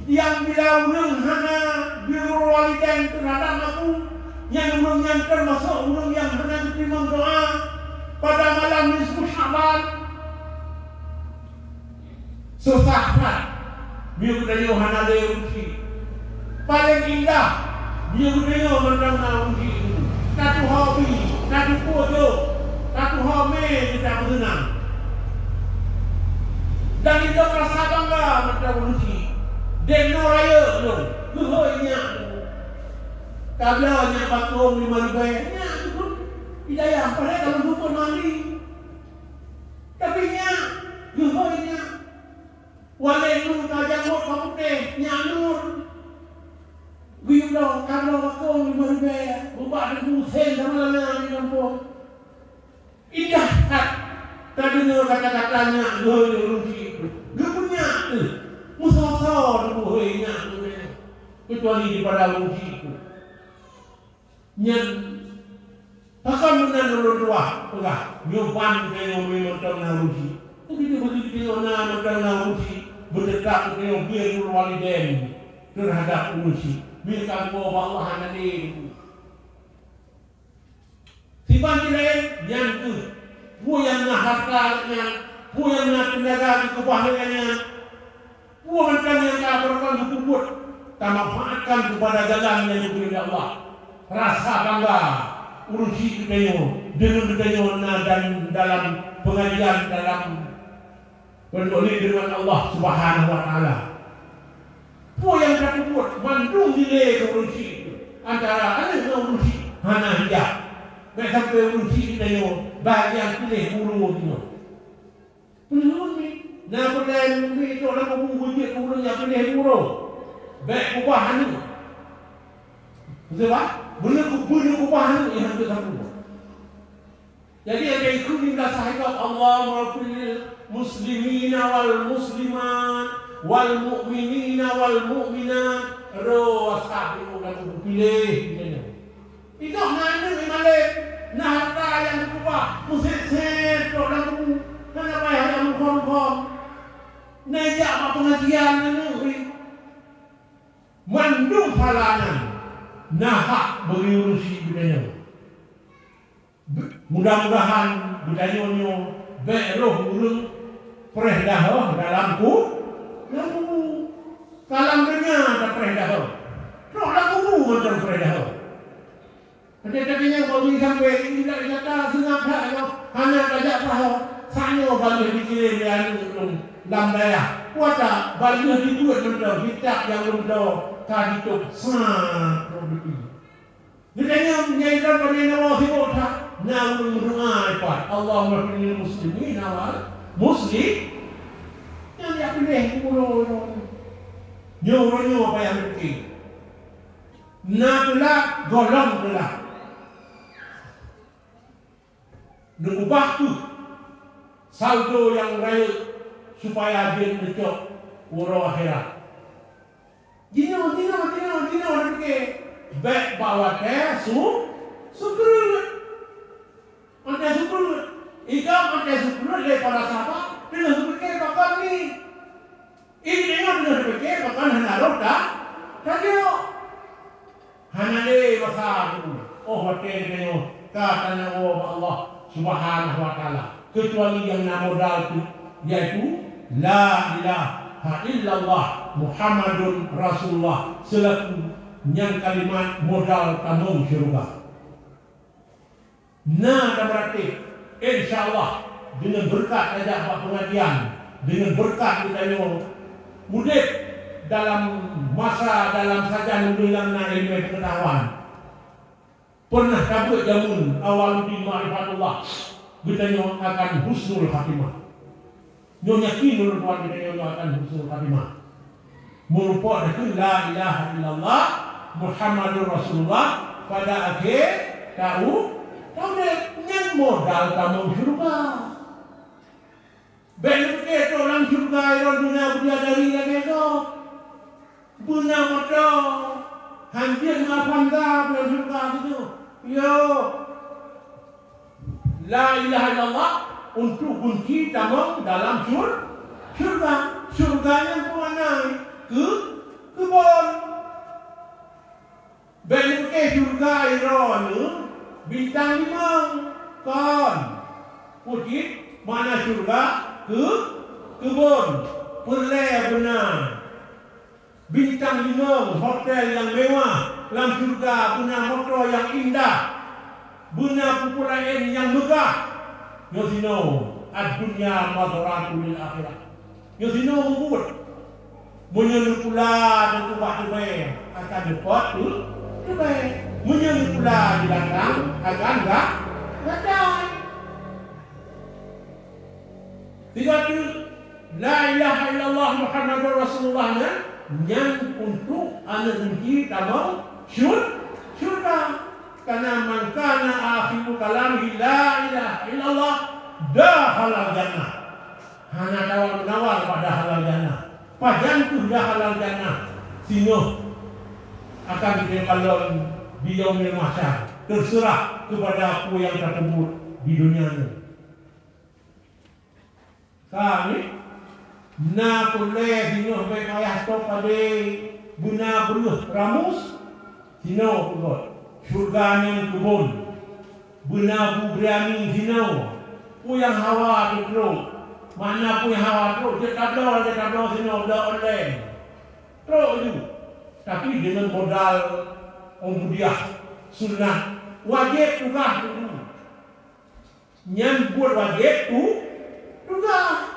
Nyang bila ureuëng hana birrul walidain teuhadab maku, nyan ureuëng nyan teumasok ureuëng nyang hana geuteurimong doá pada malam nisfu Sya'ban. Susah that, meunyoe geutanyoe hana lé ureuëng chik. Paleng indah, meunyoe geutanyoe mantong na ureuëng chik. Tatuho bi, tatupo jok, tatuho mé teuka meuseunang. Dan inong rasa bangga mantong ureuëng chik. Dek nyoe rayeuk lôn, geuhôi nyak. Tabloe nyak bakong limong ribèe, nyak jeuet hidayah, padahai ka lôn peubuet mali. Tapi nyak, geuhôi nyak. Walét nyoe ka jangôt ka putéh, nyak nyoe. Geuyue bloe, ka bloe bakong limong ribèe, bubak deungon sen sama langa di gampông. Indah that tadeungoe kata-kata nyak lheueh ureuëng chik. Geupeunyak teuh, meusoe-soe teuh hôi nyak teuh, keucuali daripada ureuëng chik. Nyan, pakon meunan ulôn tuah peugah, nyoe ban geutanyoe mantong na ureuëng chik. Begitu, begitu geutanyoe na mantong na ureuëng chik, beuteutab geutanyoe birrul walidain teuhadab ureuëng chik. Meukamoe bak Allah hana lé. Siban jih laén, nyan kheueh, peue nyang na hareuta lagée nyan, peue nyang na teunaga geukeubah lagée nyan, peue mantong nyang ka barokon geupeubuet, tamanfaatkan keupada jalan nyang geubri lé Allah. Rasa bangga ureuëng chik geutanyoe, deungon geutanyoe na dan dalam peungajian dalam Peuduek lé deungon Allah Subhanahu wa Taala. Peue nyang tapeubuet mandum dilée keu ureuëng chik, antara aneuk ngon ureuëng chik hana hijab. Bèk sampoe ureuëng chik geutanyoe bahagian piléh uroe jinoe. Peuleueh mi, na peudai mi trok lam kubu beujeuet keu ureuëng nyang piléh uroe. Bèk keubah aneuk. Beutôi bah? Beuneu, beuneu keubah aneuk nyang hana tapeubuet. Jadi, ada ikut ni belah sahibab, Allahumma fil muslimina wal muslimat, wal mu'minina wal mu'minat, roh asab ilmu dan piléh, gitu. Itu mana ni malik? Na hareuta nyang geukeubah, meusék-sék trok lam kubu, hana payah lé meukhom-khom. Na jak bak peungajian aneuk, mandum phala nyan na hak bagi ureuëng syiek geutanyoe. Mudah-mudahan geutanyoe nyoe bék roh ureuëng preh dahôh dalam ku-, lam kubu. Ka lam donya tapreh dahôh, trok lam kubu mantong preh dahôh. Adak-adak nyang bak sampoe, indak nyata seungab that nyoe, hana tajak sahoe. Saat nyoe ban lheueh dikirém lé aneuk lôn lam dayah. Kuasa ban lheueh dibeuet mantong kitab nyang lôn bloe ka jitôb sa trok dikeue. Geutanyoe nyang lôn pandai na woe sibok that, na ureuëng meudoa ipat, "Allahumma ighfir lil muslimina wal muslim." Nyang jak piléh geulo nyoe. Nyoe uroe nyoe payah meuki. Na teulat, gohlom teulat. Neuubah kheueh saldo nyang rayeuk supaya jeuet neucok uroe akhirat. Jinoe, jinoe, jinoe, jinoe, jinoe, bék bak watée su-, sukreut. Watée sukreut. Igob watée sukreut lé para sahabat, teungoh geupike pakon ni. Ié deungon deungon pike pakon hana rot ka, ka jok. Hana lé masa tu, oh watée geutanyoe ka tanawoe bak Allah Subhanahu wa Taala, keucuali nyang na modal tu, yaitu la ilaha illallah Muhammadun Rasulullah seulaku nyang kalimat modal tamong syeuruga. Na tameuratéb, insya Allah, deungon beureukat tajak bak peungajian, deungon beureukat geutanyoe udeb dalam masa, dalam sajan ureuëng nyang na iéleumé peungeutahuan. Peureunah tabeuet jameun awal uti ma'rifatullah, geutanyoe akan husnul khatimah. Nyoe yakin ulôn tuan geutanyoe nyoe akan husnul khatimah. Meureumpok takheun la ilaha illallah Muhammadur Rasulullah pada akhé tau-, taudeb, nyan modal tamong syeuruga. Bék neupike trok lam syeuruga droe beuna bidadari lagée gob. Beuna moto, hanjeuet meuapansa lam syeuruga situ. Yo. La ilaha illallah untuk kunci tamong dalam syur-, syurga. Syurga nyang peue makna? Keu-, keubon. Bék neupike syurga droeneuh bintang limong. Kon. Peue cit makna syurga? Keu-, keubon. Peureulée beuna. Bintang limong, hotel nyang mewah, lam syeuruga beuna moto nyang indah, beuna peue-peue laén nyang meugah. Nyoe sinoe, ad-dunya madhratun lil akhirah. Nyoe sinoe mubuet. Meunyoe neupula teuh bak teumé, akan neupot teu-, teumé. Meunyoe neupula di ladang, akan ga-, gatai. Sigoe teuk, la ilaha illallah Muhammadur Rasulullah nyan, nyan untuk aneuk kunci tamong syur-, syurga. Karena man kana akhiru kalamihi la ilaha illallah dakhalal jannah. Hana tawar-menawar bak dakhalal jannah. Pajan kheueh dakhalal jannah? Singoh akan geukalon di Yaumil Mahsyar. Terserah kepada peue nyang tapeubuet di dunia nyoe. Ka ni, na peureulée singoh bék payah top padé, beuna breueh ramus, sinoe peugot, syeuruga nyan keubon, beuna bu biryani sinoe, peue nyang hawa teutrok, makna peue nyang hawa trok, jeuet tabloe, jeuet tabloe sinoe, bloe online, trok laju, tapi deungon modal ubudiah sunat, wajéb tugaih teuh. Nyan buet wajéb tu, tugaih.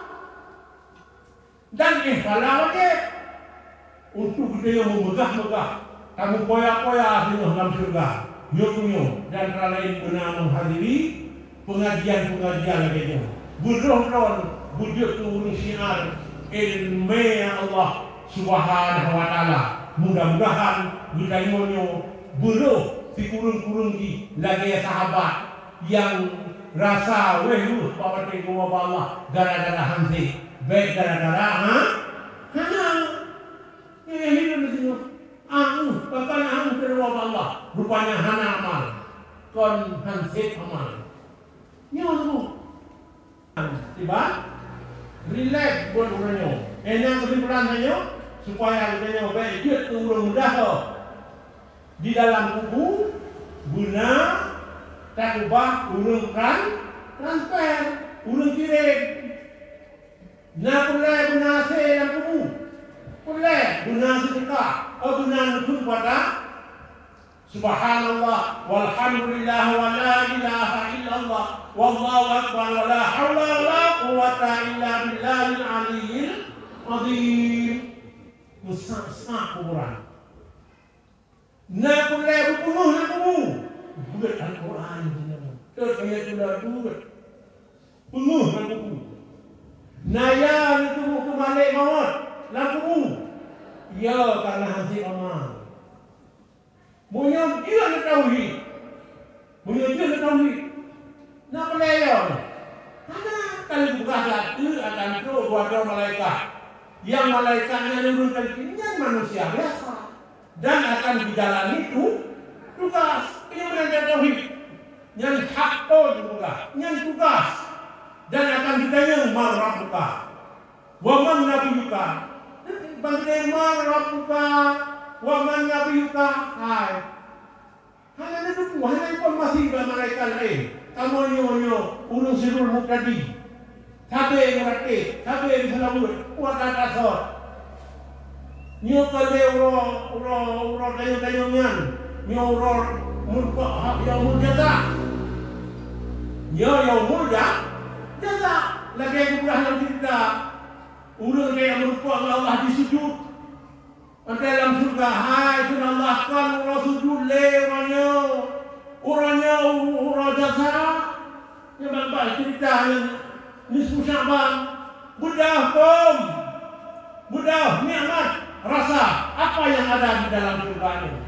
Dan éh phala wajéb. Untuk geutanyoe meumeugah-meugah, tameupoya-poya singoh lam syeuruga. Nyoe meunyoe, di antara laén beuna meuhadiri peungajian-peungajian lagée nyoe. Beudroe-droe beujeuet keu ureuëng syiar iéleumé Allah Subhanahu wa Taala. Mudah-mudahan geutanyoe nyoe beurôh sikureueng-kureueng jih lagée sahabat nyang rasa wéh weueh bak watée geuwoe bak Allah gara-gara hanse, bék gara-gara ha-, hana. Nyoe hireuen singoh, aneuëk, bahkan aneuëk teuwoe bak Allah, rupanya hana amal. kon han sép amal. Nyoe tu. Tiban, rileks buet uroe nyoe. Enang keusimpulan tanyoe, supaya geutanyoe bèk jeuet keu ureueng meudaho. Di dalam kubu, beuna takeubah ureueng tran-, transfer, ureueng kirém. Na peureulèe beuna asèe lam kubu. Peureulèe beuna seudekah, oh, beuna neukheun puasa. Subhanallah, walhamdulillah, wa la ilaha illallah, wallahu akbar, wa la haula wa la quwwata illa billahil aliyyil azim. Meusak-sak kuburan. Na peureulèe beupeungeuh lam kubu. Beuet Al-Quran. Teuh kaya tula beuet. Peungeuh lam kubu. Na ya neuteumeung keu malèk mawöt lam kubu. Ya, karena han sép amal. Meunyoe jeuet neutauhid, meunyoe jeuet neutauhid, na peulayan. Hana, ka lheueh geupeugah, ateueh akan trok dua droe malaikat. Nyang malaikat nyan ureueng teukieng nyan manusia biasa dan akan geujalani tu-, tugas. Nyan meunan tauhid. Nyan hak, oh, geupeugah. Nyan tugas. Dan akan geutanyong, "Man rabbuka?" "Wa man nabiyyuka?" Bang geude, "Man rabbuka? Wa man nabiyyuka?" Hai. Hana neuteupeue, hana informasi bak malaikat laén. Kamoe nyoe, nyoe, ureueng Sirul Muhtadi. Sabe meuratéb, sabe meuseulaweuet, kuat that asot. Nyoe ka lheueh uroe, uroe, uroe tanyoe-tanyoe nyan. Nyoe uroe meureumpok Yaumul Jaza. Nyoe Yaumul Ja-, Jaza. Lagèe geupeugah lam ceurita. Ureueng nyang meureumpok ngon Allah disujut. Watèe lam syeuruga, hai kheun Allah, kon uroe sujut lé uroe nyoe. Uroe nyoe uroe jasa. Nyoe ban-ban ceurita nyoe nisfu Sya'ban. Beudôh phôn. Beudôh nikmat. Rasa apa yang ada di dalam syeuruga nyoe.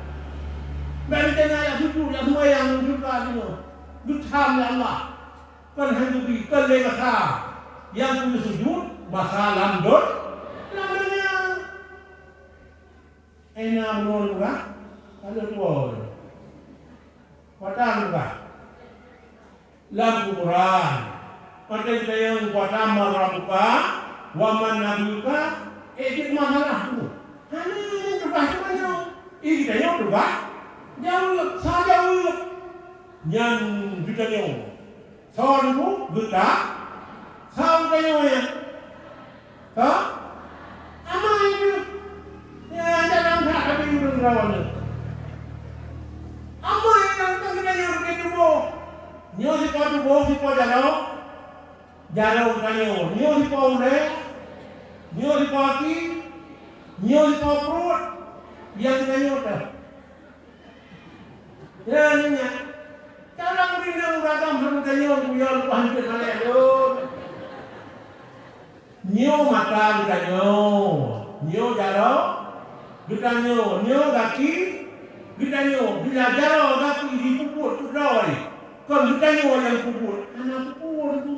Bèk geutanyoe jak sujut, jak seumayang lam syeuruga nyoe. Geutham lé Allah. Kon han geubri, kon lé masa nyang keu sujut, masa lam dun-, lam donya. Ena bunoe lôn peugah, ka lheueh tuwoe. Watèe lôn peugah. Lam kuburan. Watèe geutanyong, "Wa man rabbuka? Wa man nabiyyuka?" Eh, jeuet masalah tu. Hana tugaih geutanyoe. Eh, geutanyoe tugaih jaweueb, sa jaweueb. Nyan geutanyoe. Soe teungku? Geuta-, soe geutanyoe nyan? Soe? Amai teuh. Nyan dalam that habéh ureueng droeneuh. Amai nyang ka geutanyoe beuke tuboh. Nyoe sipa tuboh, sipa jaroe. Jaroe geutanyoe. Nyoe sipa ulèe. Nyoe sipa aki. Nyoe sipa pruet. Nyang geutanyoe teuh. Ya, nyoe nyan. Dalam rinang uragam hana tanyoe, buya luwah hanjeuet malèe lôn. Nyoe mata geutanyoe, nyoe jaroe geutanyoe, nyoe gaki geutanyoe. Bila jaroe gaki jipeubuet peudoi, kon geutanyoe nyang peubuet, hana peue-peue tu.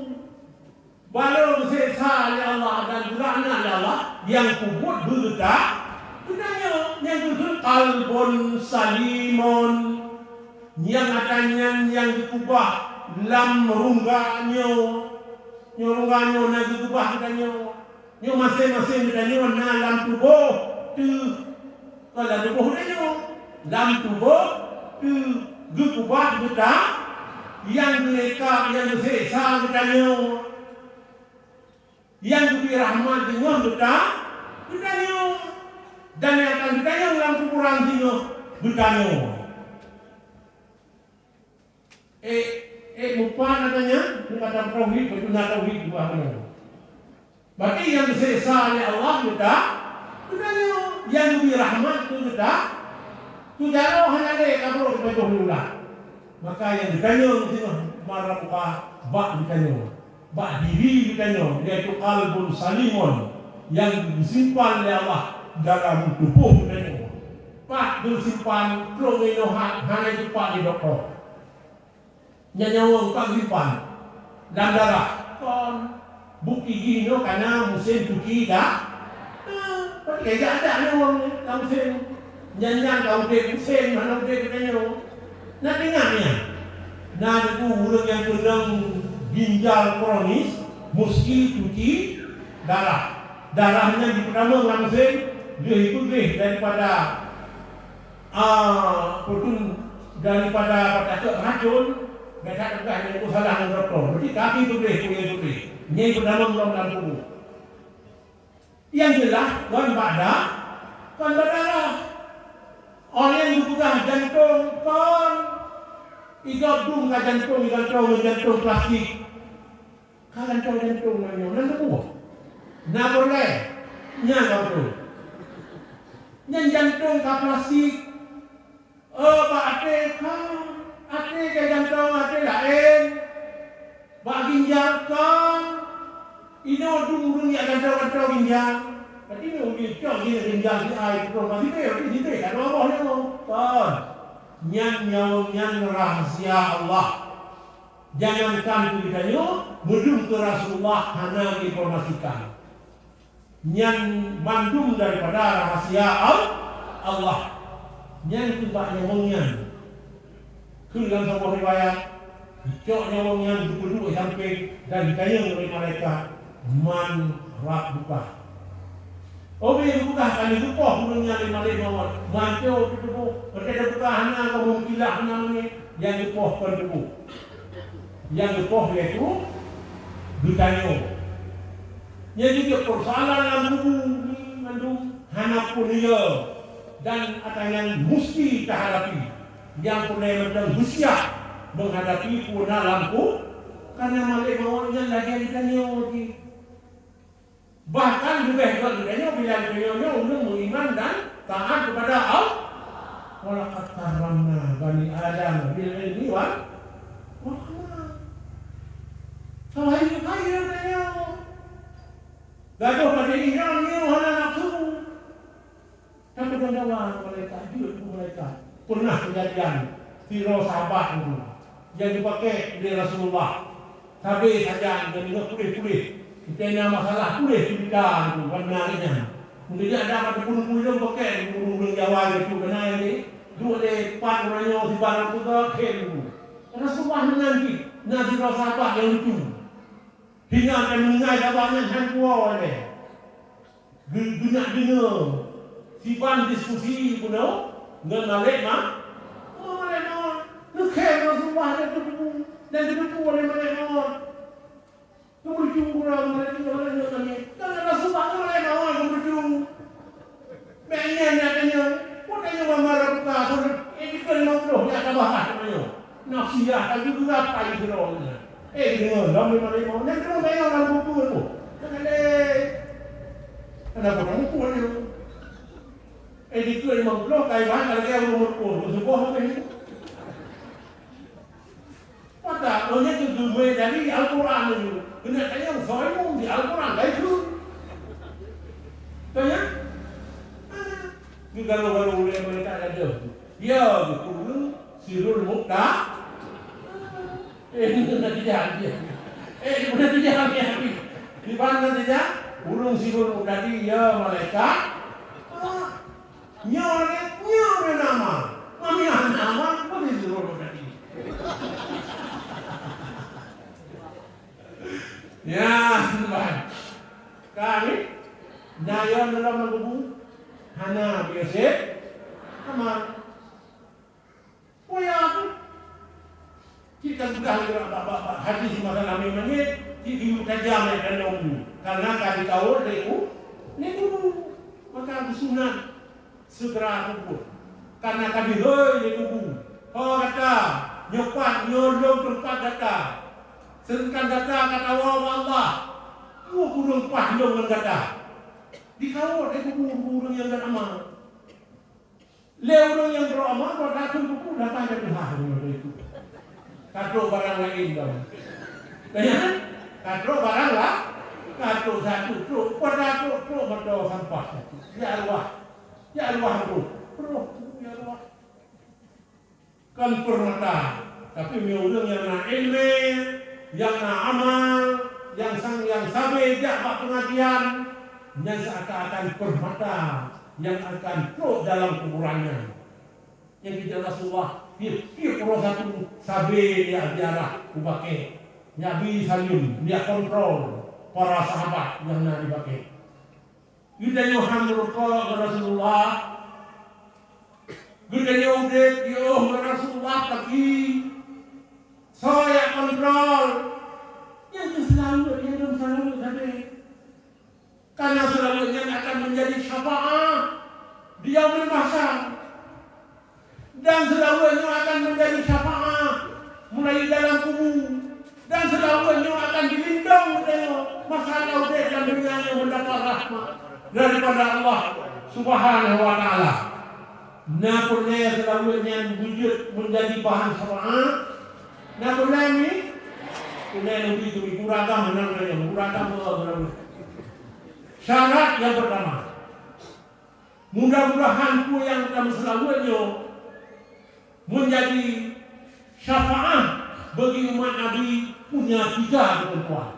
Barô geuseksa lé Allah dan geulaknat lé Allah nyang peubuet beu geuta-, geutanyoe, nyang geukheun qalbun salimon. Nyang ata nyan nyang geukeubah lam rungga nyoe. Nyoe rungga nyoe na geukeubah geutanyoe. Nyoe maséng-maséng geutanyoe na lam tuboh teuh. Kon lam tuboh geutanyoe, lam tuboh teuh geukeubah geuta-, nyang geueka, nyang geuseksa geutanyoe. Nyang geubri rahmat deungon geuta-, geutanyoe, dan nyang akan geutanyong lam kuburan singoh geutanyoe. Eh, eh, mupat na tanya, mupat tauhid, beutôi na tauhid dua bunoe. Berarti nyang geuseksa lé Allah geuta-, geutanyoe, nyang geubri rahmat keu geuta-, keu jaroe hana lé ka brok sipajoh lé ulat. Maka nyang geutanyong singoh man rabbuka bak geutanyoe. Bak diri geutanyoe, yaitu qalbun salimun, nyang geusimpan lé Allah dalam tuboh geutanyoe. Pat geusimpan, trok ngon inoe hana jipat lé dokto. Nyan nyawöng pat geusimpan lam darah. Kon bukti jih nyoe kana musém cuci da-, ah, pat lé jak-jak nyawöng lam musém. Nyan-nyan ka udép musém, hana udép geutanyoe. Na teuingat nyan. Na teungku ureuëng nyang keunong ginjal kronis, musti cuci darah. Darah nyan jipeutamong lam mesin, lheueh ipeugléh daripada, ah, peue tu, daripada patakot racun, biasa peugah nyan salah ngon dokto. Berarti kaki peugléh, peue nyang peugléh. Nyan jipeutamong lom lam tuboh. Nyang jeulaih kon bak da-, kon bak darah. Óh lheueh geupeugah jantong kon, igob dum ka jantong, igantoe ngon jantong plastik. Ka gantoe jantong ngon nyoe, nan teubuah. Na peureulée, nyan ka beutôi. Nyan jantong ka plastik. Oh, bak até ka, até ka gantong até laén. Bak ginjal ka, inoe dum ureuëng jak gantong-gantong ginjal. Berarti nyoe uji cok jih ginjal si ai pukul masih teh, berarti si teh, ka dua boh nyoe. Kon. Nyan nyawöng nyan rahasia Allah. Jangankan keu geutanyoe, meudum keu Rasulullah hana geuinformasikan. Nyan mandum daripada rahasia Al-, Allah. Nyan keuh bak nyawöng nyan. Kheun lam saboh riwayat, icok nyawöng nyan geupeuduek sampéng dan jitanyong lé malaikat, "Man Rabbuka?" Óh lheueh geupeugah ka lheueh geupoh ureuëng nyan lé malaikat mawöt, mantong teutuboh, watée geupeugah hana kamoe meukilah hana meungieng, nyang geupoh kon tuboh. Nyang geupoh yaitu geutanyoe. Nyan jeuet peusoalan lam kubu nyoe mandum hana peureulée dan ata nyan musti tahadapi. Nyang peureulée mantong beusiap menghadapi peue na lam ku-, karena malaikat mawöt nyan lagée geutanyoe jih. Bahkan leubeh gét geutanyoe bila geutanyoe nyoe ureuëng meuiman dan taat kepada Allah. "Walaqad karramna bani Adam bil ilmi wal, wal hikmah." Kawai kaya geutanyoe. Gadoh pada inong nyoe hana nafsu. Tapi deungon malaikat, jeuet keu malaikat. Pernah kejadian, sidroe sahabat nyoe, nyang jipakék lé Rasulullah. Sabe sajan, nyang deungoe puléh-puléh. Kita na masalah puléh cerita nyoe, warna nyan. Mungkin ada pada pun-pun pakék, ureuëng Jawa itu, kena ini. Duek lé pat ureuëng nyoe, sibarang peugah, khem nyoe. Rasulullah meunan cit, na sidroe sahabat nyang lucu. Hingga ka meuninggai sahabat nyan, han kuwoe lé. Geu-, geunak deungoe siban diskusi bunoe ngon malaikat ma-, oh, malaikat mawöt. Neukhem Rasulullah dan teupeue, dan teupeue oleh malaikat mawöt. Teumeureuju uroe malaikat mawöt nyoe kami. Dan Rasulullah ngon malaikat mawöt teumeureuju. Bèk nyan na tanyong, peue tanyong mama Rabbuka, eh, dikeue limong ploh jak tabah ah tanyong. Nafsiyah ka geugeurap ai sidroe nyan. Eh, deungoe lom lé malaikat mawöt, nyan deungoe tanyong lam buku tu. Kan lé. Kenapa kamu pun ni? Eh, dikeue limong ploh, kai ban ka lagèe ureueng meureumpok, meusuboh habéh. Mata, oh, nyan keuh geumé dari Al-Quran nyoe. Keuneuk tanyong, soe ilmu di Al-Quran, ka ikheun. Tanya? Hana. Geugalo-galo ulèe malaikat gadôh. Ya, geupeue sirul mukta. Eh, itu natijah dia. Eh, itu natijah dia. Di mana natijah? Ureueng sirul mukta dia, malaikat. Ah. Nyoe, nyoe nama. Mami nama, apa dia suruh tadi? Ya, Tuhan. Kami, na yon dalam kubu, hana biasa, aman. Peue ya tu? Cit ka geupeugah lé bak, bak, bak hadis masalah mé manyét, cit geuyue tajam lé kandông nyoe. Karena ka jikawöt lé ku-, lé kubu. Maka geusunat seugera kubu. Karena ka jihôi lé kubu. Ho gata, nyoe pat, nyoe lôn teumpat gata. Seudangkan gata ka tawoe bak Allah. Peue kureueng paih lôn ngon gata. Dikawöt lé kubu ureueng nyang gata ma. Lé ureueng nyang brok amat, buat takheun kubu, datang dari hah ureueng itu. Ka trok barang laén dong. Tanya, ka trok barang la-, ka trok satu, trok, buat trok, trok, moto sampah satu. Ya Allah. Ya Allah, roh. Roh, ya Allah. Kon peurmata, tapi meunyoe ureueng nyang na iéleumé, nyang na amal, nyang sang, nyang sabe jak bak peungajian, nyan seakan-akan peurmata nyang akan trok dalam kuburan nyan. Nyang kheun Rasulullah, Tiep-tiep uroe satu sabe jak ziarah u Baqi', jak bi saleuem, jak kontrol para sahabat nyang na di Baqi'. Geutanyoe han meureumpok ngon Rasulullah. Geutanyoe udeb jiôh ngon Rasulullah, tapi soe jak kontrol? Nyang keu seulaweuet, nyang keu seulaweuet sabe. Karena seulaweuet nyan akan menjadi syafaat di Yaumul Mahsyar. Dan seulaweuet nyoe akan menjadi syafaat mulai dalam kubu. Dan seulaweuet nyoe akan dilindong geutanyoe masa udeb lam donya nyoe mendapat rahmat daripada Allah Subhanahu wa Taala. Na peureulée seulaweuet nyan beujeuet menjadi bahan syafaat? Na peureulée mi? Peureulée Nabi tu, guragam meunan geutanyoe, guragam meunan. Syarat nyang pertama, mudah-mudahan peue nyang tameuseulaweuet nyoe menjadi syafaat bagi umat Nabi punya tiga ketentuan.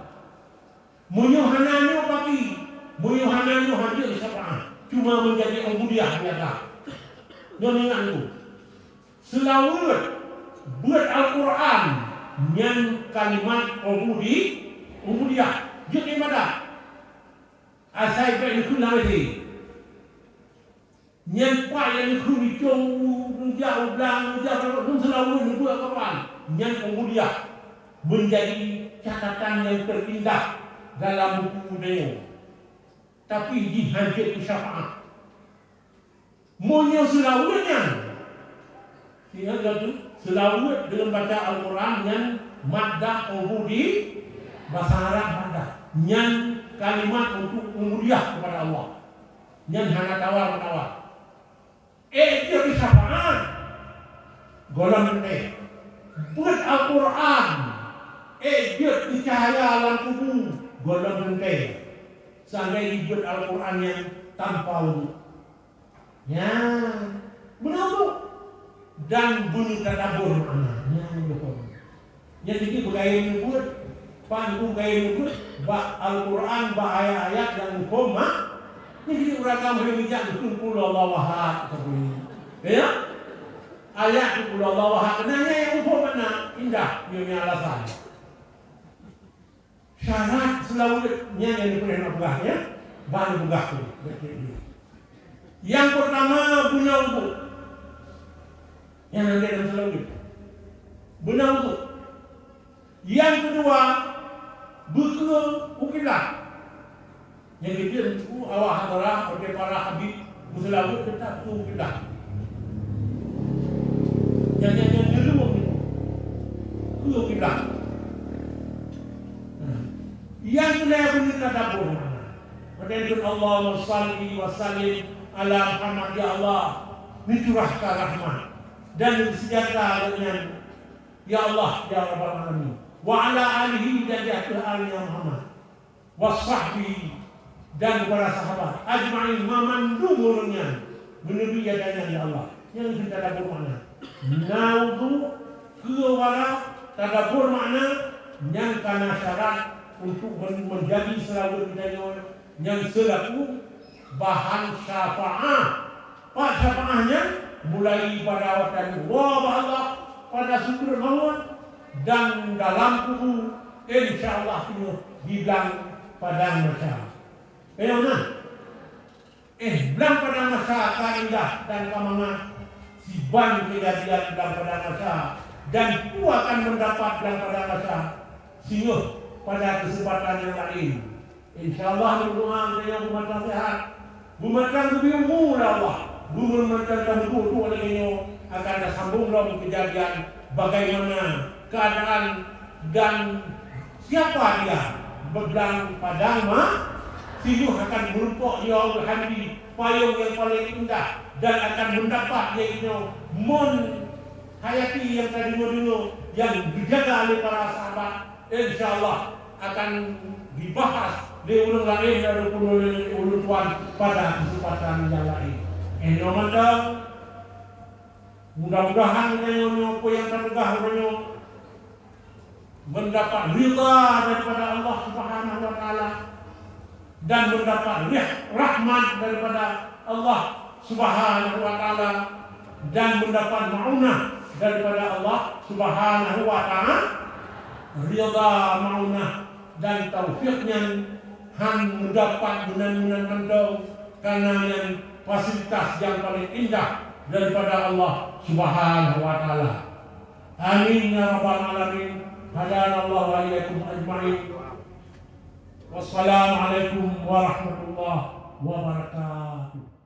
Meunyoe hana nyoe paki, meunyoe hana nyoe hana syafaat, cuma menjadi ubudiyah biasa. Nyoe ingat tu. Seulaweuet beuet Al-Quran nyan kalimat ubudi, ubudiyah, jeuet ibadat. Asai bèk neukheun lam até. Nyan pat nyang neukheun icong, neujak u blang, neujak u blang, seulaweuet neubeuet Al-Quran. Nyan ubudiyah, menjadi catatan nyang terindah dalam buku nyoe. Tapi jih hana jeuet keu syafaat. Meunyoe seulaweuet nyan, ingat laju, seulaweuet deungon baca Al-Quran nyan maddah ubudi, basa Arab maddah. Nyan kalimat untuk ubudiyah kepada Allah. Nyan hana tawar-menawar. Eh, jeuet keu syafaat, gohlom teuntèe. Beuet Al-Quran, eh, jeuet keu cahya lam kubu, gohlom teuntèe. Seandai jibeuet Al-Quran nyan tanpa udhu. Nyan, beuna udhu. Dan beuna tadabbur makna. Nyan, beutôi. Nyan dikeue beugayée meunyoe beuet. Pan dikeue beugayée meunyoe beuet, bak Al-Quran, bak ayat-ayat nyang muphom, ha? Nyan dikeue ureueng agam meunyoe jak dikeue qul huwallahu ahad, ya? Ayat tu qul huwallahu ahad, keunan nyan nyang muphom makna, indah, nyoe nyan alasan. Syarat seulaweuet nyan nyang dipeureulee na peugah, ya? Ban peugah tu. Nyang peurtama, beuna udhu. Nyan lagèe lam seulaweuet. Beuna udhu. Nyang keudua, beukeue u kiblat. Nyang keudua, awak hadarah, watèe para habib meuseulaweuet teutap beukeue u kiblat. Nyang, nyang, nyang nyeuleueng nyoe, beukeue u kiblat. Nah, nyang keulhèe beuna tadabbur makna. Watèe neukheun, "Allahumma shalli wa sallim ala Muhammad," ya Allah, neucurahkan rahmat dan neuseujahterah lé nyan, ya Allah, ya Rabbal Alamin. "Wa ala alihi," dan di ateueh ali Muhammad. "Wa sahbihi," dan para sahabat, "ajma'in," mandum ureueng nyan, meuneubi adat nyan, ya Allah. Nyan keuh tadabbur makna. Na udhu, keue wara, tadabbur makna, nyan ka na syarat untuk men-, meujadi seulaweuet geutanyoe nyang seulaku bahan syafaat. Pat syafaat nyan? Mulai pada watèe uroe bak Allah pada sukreut mawöt dan dalam kubu, insya Allah, teungoh di blang padang mahsyar. Peue na? Eh, blang padang mahsyar ka indah dan ka mangat siban keujadian blang padang mahsyar, dan peue akan meudapat blang padang mahsyar singoh pada keuseumpatan nyang laén. Insya Allah, lôn doa geutanyoe beumatang seuhat, beumatang geubri umu lé Allah, beumatang tamubuet lagèe nyoe akan tasambong lom keujadian bagaimana keadaan dan siapa dia blang padang ma-, singoh akan meurumpok di Yaumul Hamdi, payong nyang paleng indah, dan akan meudapat, yaitu mon hayati nyang tadeungoe-deungoe nyang geujaga lé para sahabat, insya Allah akan dibahas lé ureueng laén ataupun lé ulôn tuan pada keuseumpatan nyang laén. Eh, nyoe mantong, mudah-mudahan nyoe, nyoe peue nyang tapeugah uroe nyoe mendapat ridha daripada Allah Subhanahu wa Taala dan mendapat rih-, rahmat daripada Allah Subhanahu wa Taala dan mendapat maunah daripada Allah Subhanahu wa Ta'ala, ridha, maunah dan taufik nyan han meudapat meunan-meunan mantong, karena nyan fasilitas nyang paling indah daripada Allah Subhanahu wa Ta'ala. Amin ya rabbal alamin. Hadanallahu wa iyyakum ajma'in. Wassalamualaikum warahmatullahi wabarakatuh.